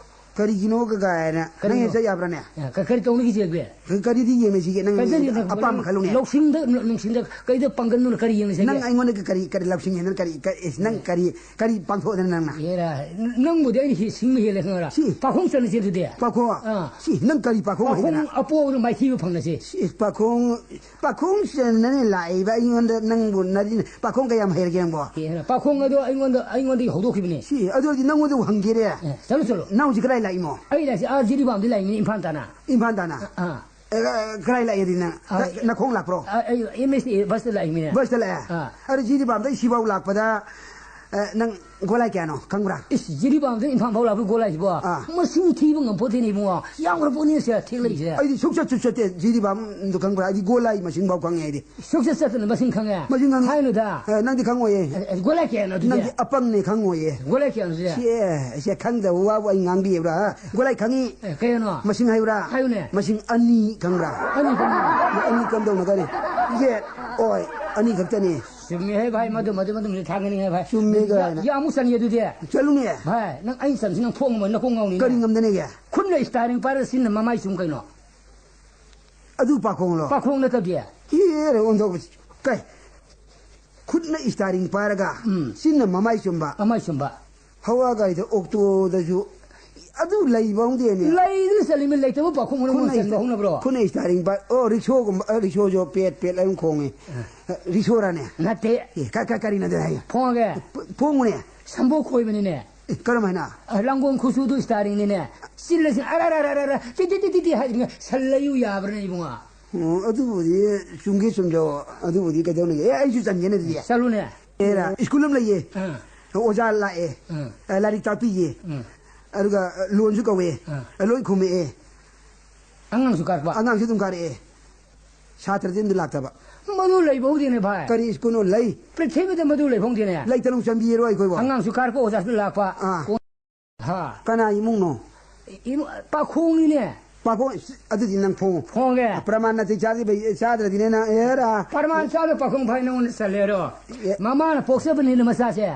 ꯀꯔꯤꯒꯤꯅꯣ ꯀ-, ꯀꯥꯏꯅ꯫ ꯅꯪ ꯀꯔꯤꯅꯣ? ꯍꯦꯛ ꯆꯠ ꯌꯥꯕ꯭ꯔꯥꯅꯦ? ꯑꯦ, ꯀ-, ꯀꯔꯤ ꯇꯧꯅꯤꯒꯦ ꯆꯦ ꯑꯩꯈꯣꯏ? ꯀ-, ꯀꯔꯤꯗꯤ ꯌꯦꯡꯅꯁꯤꯒꯦ? ꯅꯪ ꯀꯔꯤꯗꯤ ꯌꯦꯡꯅ-, ꯑꯄꯥꯝꯕ ꯈꯜꯂꯨꯅꯦ꯫ ꯂꯧꯁꯤꯡꯗ, ꯅ-, ꯅꯨꯡꯁꯤꯡꯗ, ꯀꯩꯗ ꯄꯥꯡꯒꯟꯗꯨꯅ ꯀꯔꯤ ꯌꯦꯡꯅꯁꯤꯒꯦ? ꯅꯪ ꯑꯩꯉꯣꯟꯗ ꯀ-, ꯀꯔꯤ, ꯀꯔꯤ ꯂꯧꯁꯤꯡ ꯍꯦꯟꯗꯅ ꯀꯔꯤ, ꯀ-, ꯏꯁ, ꯅꯪ ꯑꯦ꯫ ꯀꯔꯤ, ꯀꯔꯤ ꯄꯥꯡꯊꯣꯛꯑꯗꯅ ꯅꯪꯅ? ꯑꯦꯔꯥ, ꯅ-, ꯅꯪꯕꯨꯗꯤ ꯑꯩꯅ ꯍꯦ-, ꯁꯤꯡꯕ ꯍꯦꯜꯂꯦ ꯈꯪꯉꯔꯥ? ꯁꯤ꯫ ꯄꯥꯈꯣꯡ ꯆꯠꯂꯁꯦ ꯑꯗꯨꯗꯤ꯫ ꯄꯥꯈꯣꯡ? ꯑꯥ꯫ ꯁꯤ, ꯅꯪ ꯀꯔꯤ ꯄꯥꯈꯣꯡ ꯄꯥꯈꯣꯡ ꯍꯩꯗꯅ? ꯑꯄꯣꯕꯗ ꯃꯥꯏꯊꯤꯕ ꯐꯪꯅꯁꯦ꯫ ꯁꯤ, ꯄꯥꯈꯣꯡ ꯄꯥꯈꯣꯡ ꯆꯟꯅꯅꯦ ꯂꯥꯛꯏꯕ ꯑꯩꯉꯣꯟꯗ ꯅꯪꯕꯨ ꯅꯔꯤ-, ꯄꯥꯈꯣꯡ ꯀꯌꯥꯝ ꯍꯩꯔꯒꯦ ꯅꯪꯕꯣ? ꯑꯦ, ꯄꯥꯈꯣꯡ ꯑꯗꯣ ꯑꯩꯉꯣꯟꯗ, ꯑꯩꯉꯣꯟꯗꯒꯤ ꯍꯧꯗꯣꯛꯈꯤꯕꯅꯦ꯫ ꯁꯤ, ꯑꯗꯨ ꯑꯣꯏꯔꯗꯤ ꯅꯪꯉꯣꯟꯗ ꯍꯪꯒꯦꯔꯦ꯫ ꯑꯦ, ꯆꯠꯂꯨ, ꯆꯠꯂꯨ꯫ ꯅꯪ ꯍꯧꯖꯤꯛ ꯀꯗꯥꯏ ꯂꯥꯛꯏꯃꯣ? ꯑꯩ ꯂꯥꯛꯏꯁꯦ ꯑꯥ ꯖꯤꯔꯤꯕꯥꯝꯗꯤ ꯂꯥꯛꯏꯅꯦ, ꯏꯝꯐꯥꯜ ꯇꯥꯅ꯫ ꯏꯝꯐꯥꯜ ꯇꯥꯅ? ꯑꯥ, ꯑꯥ꯫ ꯑꯦ, ꯑ, ꯀꯗꯥꯏ ꯂꯥꯛꯏꯗꯤ ꯅꯪ? ꯑꯥ, ꯅ-, ꯅꯈꯣꯡ ꯂꯥꯛꯄ꯭ꯔꯣ? ꯑꯥ, ꯑꯩ ꯑꯦꯝ ꯑꯦꯁ ꯇꯤ ꯕꯁꯇ ꯂꯥꯛꯏꯃꯤꯅꯦ꯫ ꯕꯁꯇ ꯂꯥꯛꯑꯦ? ꯑꯥ꯫ ꯑꯗꯨ ꯖꯤꯔꯤꯕꯥꯝꯗꯩ ꯁꯤꯐꯥꯎ ꯂꯥꯛꯄꯗ, ꯑ, ꯅꯪ ꯒꯣꯂꯥꯏ ꯀꯌꯥꯅꯣ ꯈꯪꯕ꯭ꯔꯥ? ꯏꯁ, ꯖꯤꯔꯤꯕꯥꯝꯗꯩ ꯏꯝꯐꯥꯜ ꯐꯥꯎ ꯂꯥꯛꯄ ꯒꯣꯂꯥꯏꯁꯤꯕꯣ? ꯑꯥ꯫ ꯃꯁꯤꯡ ꯊꯤꯕ ꯉꯝꯄꯣꯠꯇꯦꯅꯦ ꯏꯕꯨꯡꯉꯣ꯫ ꯌꯥꯝꯈ꯭ꯔ ꯄꯣꯠꯅꯤ ꯁꯦ ꯊꯦꯛꯂꯛꯏꯁꯦ꯫ ꯑꯩꯗꯤ ꯁꯨꯡꯆꯠꯁꯨ ꯆꯠꯇꯦ ꯖꯤꯔꯤꯕꯥꯝꯗꯣ ꯈꯪꯕ꯭ꯔꯥ? ꯑꯩꯗꯤ ꯒꯣꯂꯥꯏ ꯃꯁꯤꯡꯐꯥꯎ ꯈꯪꯉꯦ ꯑꯩꯗꯤ꯫ ꯁꯨꯛꯆꯠ ꯆꯠꯇꯅ ꯃꯁꯤꯡ ꯈꯪꯉꯦ? ꯃꯁꯤꯡ ꯈꯪꯉꯦ꯫ ꯍꯥꯏꯅꯨꯗ꯫ ꯑꯦ, ꯅꯪꯗꯤ ꯈꯪꯉꯣꯏꯌꯦ꯫ ꯑꯦ, ꯑꯦ, ꯒꯣꯂꯥꯏ ꯀꯌꯥꯅꯣ ꯑꯗꯨꯗꯤ? ꯅꯪꯗꯤ ꯑꯄꯪꯅꯦ ꯈꯪꯉꯣꯏꯌꯦ꯫ ꯒꯣꯂꯥꯏ ꯀꯌꯥꯅꯣ ꯑꯗꯨꯗꯤ? ꯁꯤ, ꯑꯦ, ꯁꯦ ꯈꯪꯗꯕ ꯋꯥꯕꯨ ꯑꯩ ꯉꯥꯡꯕꯤꯕ꯭ꯔꯥ, ꯍꯥ? ꯒꯣꯂꯥꯏ ꯈꯪꯉꯤ꯫ ꯑꯦ, ꯀꯌꯥꯅꯣ? ꯃꯁꯤꯡ ꯍꯥꯏꯌꯨꯔꯥ? ꯍꯥꯏꯌꯨꯅꯦ꯫ ꯃꯁꯤꯡ ꯑꯅꯤ ꯈꯪꯕ꯭ꯔꯥ? ꯑꯅꯤ ꯈꯪꯉꯤ꯫ ꯑꯅꯤ ꯀꯝꯗꯧꯅ ꯈꯪꯉꯤ? ꯌꯦꯠ, ꯑꯣꯏ, ꯑꯅꯤ ꯈꯛꯇꯅꯤ꯫ ꯆꯨꯝꯃꯦ ꯍꯦ ꯚꯥꯏ, ꯃꯗꯨ, ꯃꯗꯨ, ꯃꯗꯨ ꯊꯥꯡꯒꯅꯤ ꯍꯦ ꯚꯥꯏ꯫ ꯆꯨꯝꯃꯦ ꯌꯥ-, ꯀꯥꯏꯅ꯫ ꯌꯥꯝ ꯑꯃꯨꯛ ꯆꯟꯒꯦ ꯑꯗꯨꯗꯤ꯫ ꯆꯠꯂꯨꯅꯦ꯫ ꯚꯥꯏ, ꯅꯪ ꯑꯩꯅ ꯆꯟꯁꯤ ꯅꯪ ꯐꯣꯡ ꯑꯃ ꯅꯈꯣꯡ ꯉꯥꯎꯅꯤ ꯀꯔꯤ ꯅꯪ꯫ ꯉꯝꯗꯅꯦꯒꯦ? ꯈꯨꯠꯅ ꯏꯁꯇꯥꯔꯤꯡ ꯄꯥꯏꯔꯒ ꯆꯤꯟꯅ ꯃꯃꯥꯏ ꯆꯨꯝ ꯀꯩꯅꯣ꯫ ꯑꯗꯨ ꯄꯥꯈꯣꯡꯂꯣ? ꯄꯥꯈꯣꯡ ꯅꯠꯇꯗꯤ꯫ ꯏꯔꯦ ꯑꯣꯟꯊꯣꯛꯄꯁꯤ꯫ ꯀꯩ? ꯈꯨꯠꯅ ꯏꯁꯇꯥꯔꯤꯡ ꯄꯥꯏꯔꯒ ꯎꯝ꯫ ꯆꯤꯟꯅ ꯃꯃꯥꯏ ꯆꯨꯝꯕ꯫ ꯃꯃꯥꯏ ꯆꯨꯝꯕ꯫ ꯍꯋꯥ ꯒꯥꯔꯤꯗ, ꯑꯣꯛꯇꯣꯗꯁꯨ ꯑꯗꯨ ꯂꯩꯕ ꯍꯧꯗꯦꯅꯦ꯫ ꯂꯩꯗꯨꯅ ꯆꯠꯂꯤꯃꯤ, ꯂꯩꯇꯕ ꯄꯥꯈꯣꯡ ꯃꯅꯨꯡ ꯈꯨꯠꯅ ꯆꯟꯕ ꯏꯁ-, ꯍꯧꯅꯕ꯭ꯔꯣ? ꯈꯨꯠꯅ ꯏꯁꯇꯥꯔꯤꯡ ꯄꯥꯏ-, ꯑꯣ, ꯔꯤꯛꯁꯣꯒꯨꯝꯕ, ꯑ, ꯔꯤꯛꯁꯣꯁꯨ ꯄꯦꯠ ꯄꯦꯠ ꯑꯗꯨꯝ ꯈꯣꯡꯉꯦ꯫ ꯑ꯫ ꯔꯤꯛꯁꯣꯔꯥꯅꯦ? ꯅꯠꯇꯦ꯫ ꯑꯦ, ꯀ-, ꯀ-, ꯀꯔꯤꯅꯣ ꯑꯗꯨ ꯍꯥꯏꯌꯣ? ꯐꯣꯡꯉꯒꯦ꯫ ꯄ-, ꯐꯣꯡꯉꯨꯅꯦ꯫ ꯁꯝꯕꯣꯛ ꯈꯣꯏꯕꯅꯤꯅꯦ꯫ ꯑꯦ, ꯀꯔꯝ ꯍꯥꯏꯅ? ꯑ, ꯂꯥꯡꯒꯣꯜ ꯈꯨꯠꯁꯨꯗꯨ ꯏꯁꯇꯥꯔꯤꯡꯅꯤꯅꯦ꯫ ꯆꯤꯜꯂꯁꯤ ꯑꯔ, ꯑꯔ, ꯑꯔ, ꯑꯔ, ꯇꯤ, ꯇꯤ, ꯇꯤ, ꯇꯤ, ꯇꯤ ꯍꯥꯏꯗꯅ ꯁꯜ ꯂꯩꯌꯨ ꯌꯥꯕ꯭ꯔꯅꯦ ꯏꯕꯨꯡꯉꯣ? ꯑꯣ, ꯑꯗꯨꯕꯨꯗꯤ ꯆꯨꯝꯒꯦ ꯆꯨꯝꯖꯧ꯫ ꯑꯗꯨꯕꯨꯗꯤ ꯀꯩꯗꯧꯅꯤꯒꯦ? ꯑꯦ, ꯑꯩꯁꯨ ꯆꯟꯒꯦꯅꯦ ꯑꯗꯨꯗꯤ꯫ ꯆꯠꯂꯨꯅꯦ꯫ ꯑꯦꯔꯥ, ꯁ꯭ꯀꯨꯜ ꯑꯃ ꯂꯩꯌꯦ꯫ ꯑꯥ꯫ ꯑꯣꯖꯥ ꯂꯥꯛꯑꯦ꯫ ꯑꯥ꯫ ꯑ, ꯂꯥꯏꯔꯤꯛ ꯇꯥꯛꯄꯤꯌꯦ꯫ ꯑꯥ꯫ ꯑꯗꯨꯒ, ꯑ, ꯂꯣꯟꯁꯨ ꯀꯧꯋꯦ꯫ ꯑꯥ꯫ ꯑ, ꯂꯣꯏ ꯈꯨꯝꯃꯛꯑꯦ꯫ ꯑꯉꯥꯡꯁꯨ ꯀꯥꯔꯛꯄ? ꯑꯉꯥꯡꯁꯨ ꯑꯗꯨꯝ ꯀꯥꯔꯛꯑꯦ꯫ ꯁꯥꯇ꯭ꯔꯗꯤ ꯑꯝꯇ ꯂꯥꯛꯇꯕ꯫ ꯃꯗꯨ ꯂꯩꯕ ꯍꯧꯗꯦꯅꯦ ꯚꯥꯏ꯫ ꯀꯔꯤ ꯁ꯭ꯀꯨꯜꯅꯣ ꯂꯩ? ꯄ꯭ꯔꯤꯊꯤꯕꯤꯗ ꯃꯗꯨ ꯂꯩꯕ ꯍꯧꯗꯦꯅꯦ꯫ ꯂꯩꯇꯅ ꯆꯟꯕꯤꯔꯣ ꯑꯩꯈꯣꯏꯕꯣ꯫ ꯑꯉꯥꯡꯁꯨ ꯀꯥꯔꯛꯄ, ꯑꯣꯖꯥꯁꯨ ꯂꯥꯛꯄ꯫ ꯑꯥ꯫ ꯍꯥ꯫ ꯀꯅꯥ ꯏꯃꯨꯡꯅꯣ? ꯏꯃꯨ-, ꯄꯥꯈꯣꯡꯅꯤꯅꯦ꯫ ꯄꯥꯈꯣꯡ, ꯑꯗꯨꯗꯤ ꯅꯪ ꯐꯣꯡꯉꯨ꯫ ꯐꯣꯡꯒꯦ꯫ ꯄ꯭ꯔꯃꯥꯟ ꯅꯥꯇꯩ ꯆꯥꯗ꯭ꯔꯤꯕꯩ-, ꯆꯥꯗ꯭ꯔꯗꯤꯅꯦ ꯅꯪ, ꯑꯦꯔꯥ꯫ ꯄ꯭ꯔꯃꯥꯟ ꯆꯥꯗ ꯄꯥꯈꯣꯡ ꯐꯥꯏ ꯅꯉꯣꯟꯗ ꯆꯜꯂꯦꯔꯣ? ꯑꯦ꯫ ꯃꯃꯥꯅ ꯄꯣꯛꯆꯕꯅꯤꯅ ꯃꯆꯥꯁꯦ꯫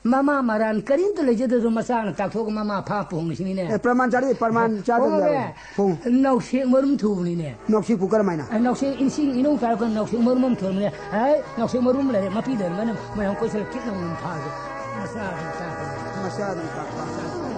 ꯃꯃꯥ ꯃꯔꯥꯟ ꯀꯔꯤꯝꯇ ꯂꯩꯖꯗ꯭ꯔꯁꯨ ꯃꯆꯥꯅ ꯇꯥꯛꯊꯣꯛꯑꯒ ꯃꯃꯥ ꯐꯥ ꯄꯣꯡꯉꯤꯁꯤꯅꯤꯅꯦ꯫ ꯑꯦ, ꯄ꯭ꯔꯃꯥꯟ ꯆꯥꯔꯤ, ꯄ꯭ꯔꯃꯥꯟ ꯆꯥꯗꯕ ꯍꯣꯡꯉꯦ꯫ ꯌꯥꯔꯣꯏ꯫ ꯍꯣꯡ꯫ ꯅꯥꯎꯁꯦꯛ ꯃꯔꯨꯝ ꯊꯨꯕꯅꯤꯅꯦ꯫ ꯅꯥꯎꯁꯦꯛꯄꯨ ꯀꯔꯝꯍꯥꯏꯅ? ꯑ, ꯅꯥꯎꯁꯦꯛ ꯏꯟꯁꯤꯡ ꯏꯅꯧ ꯇꯥꯔꯛꯄ ꯅꯥꯎꯁꯦꯛ ꯃꯔꯨꯝ ꯑꯃ ꯊꯣꯟꯕꯅꯦ꯫ ꯍꯥꯏ, ꯅꯥꯎꯁꯦꯛ ꯃꯔꯨꯝ ꯂꯩꯔꯦ, ꯃꯄꯤ ꯂꯩꯔꯝꯒꯅꯤ, ꯃꯌꯥꯝ ꯀꯣꯏꯁꯜꯂ ꯀꯤꯠ ꯂꯥꯎꯅ ꯐꯥꯒꯦ꯫ ꯃꯆꯥ ꯑꯗꯨꯝ ꯆꯥꯛꯄꯅꯦ꯫ ꯃꯆꯥ ꯑꯗꯨꯝ ꯆꯥꯛꯄ꯫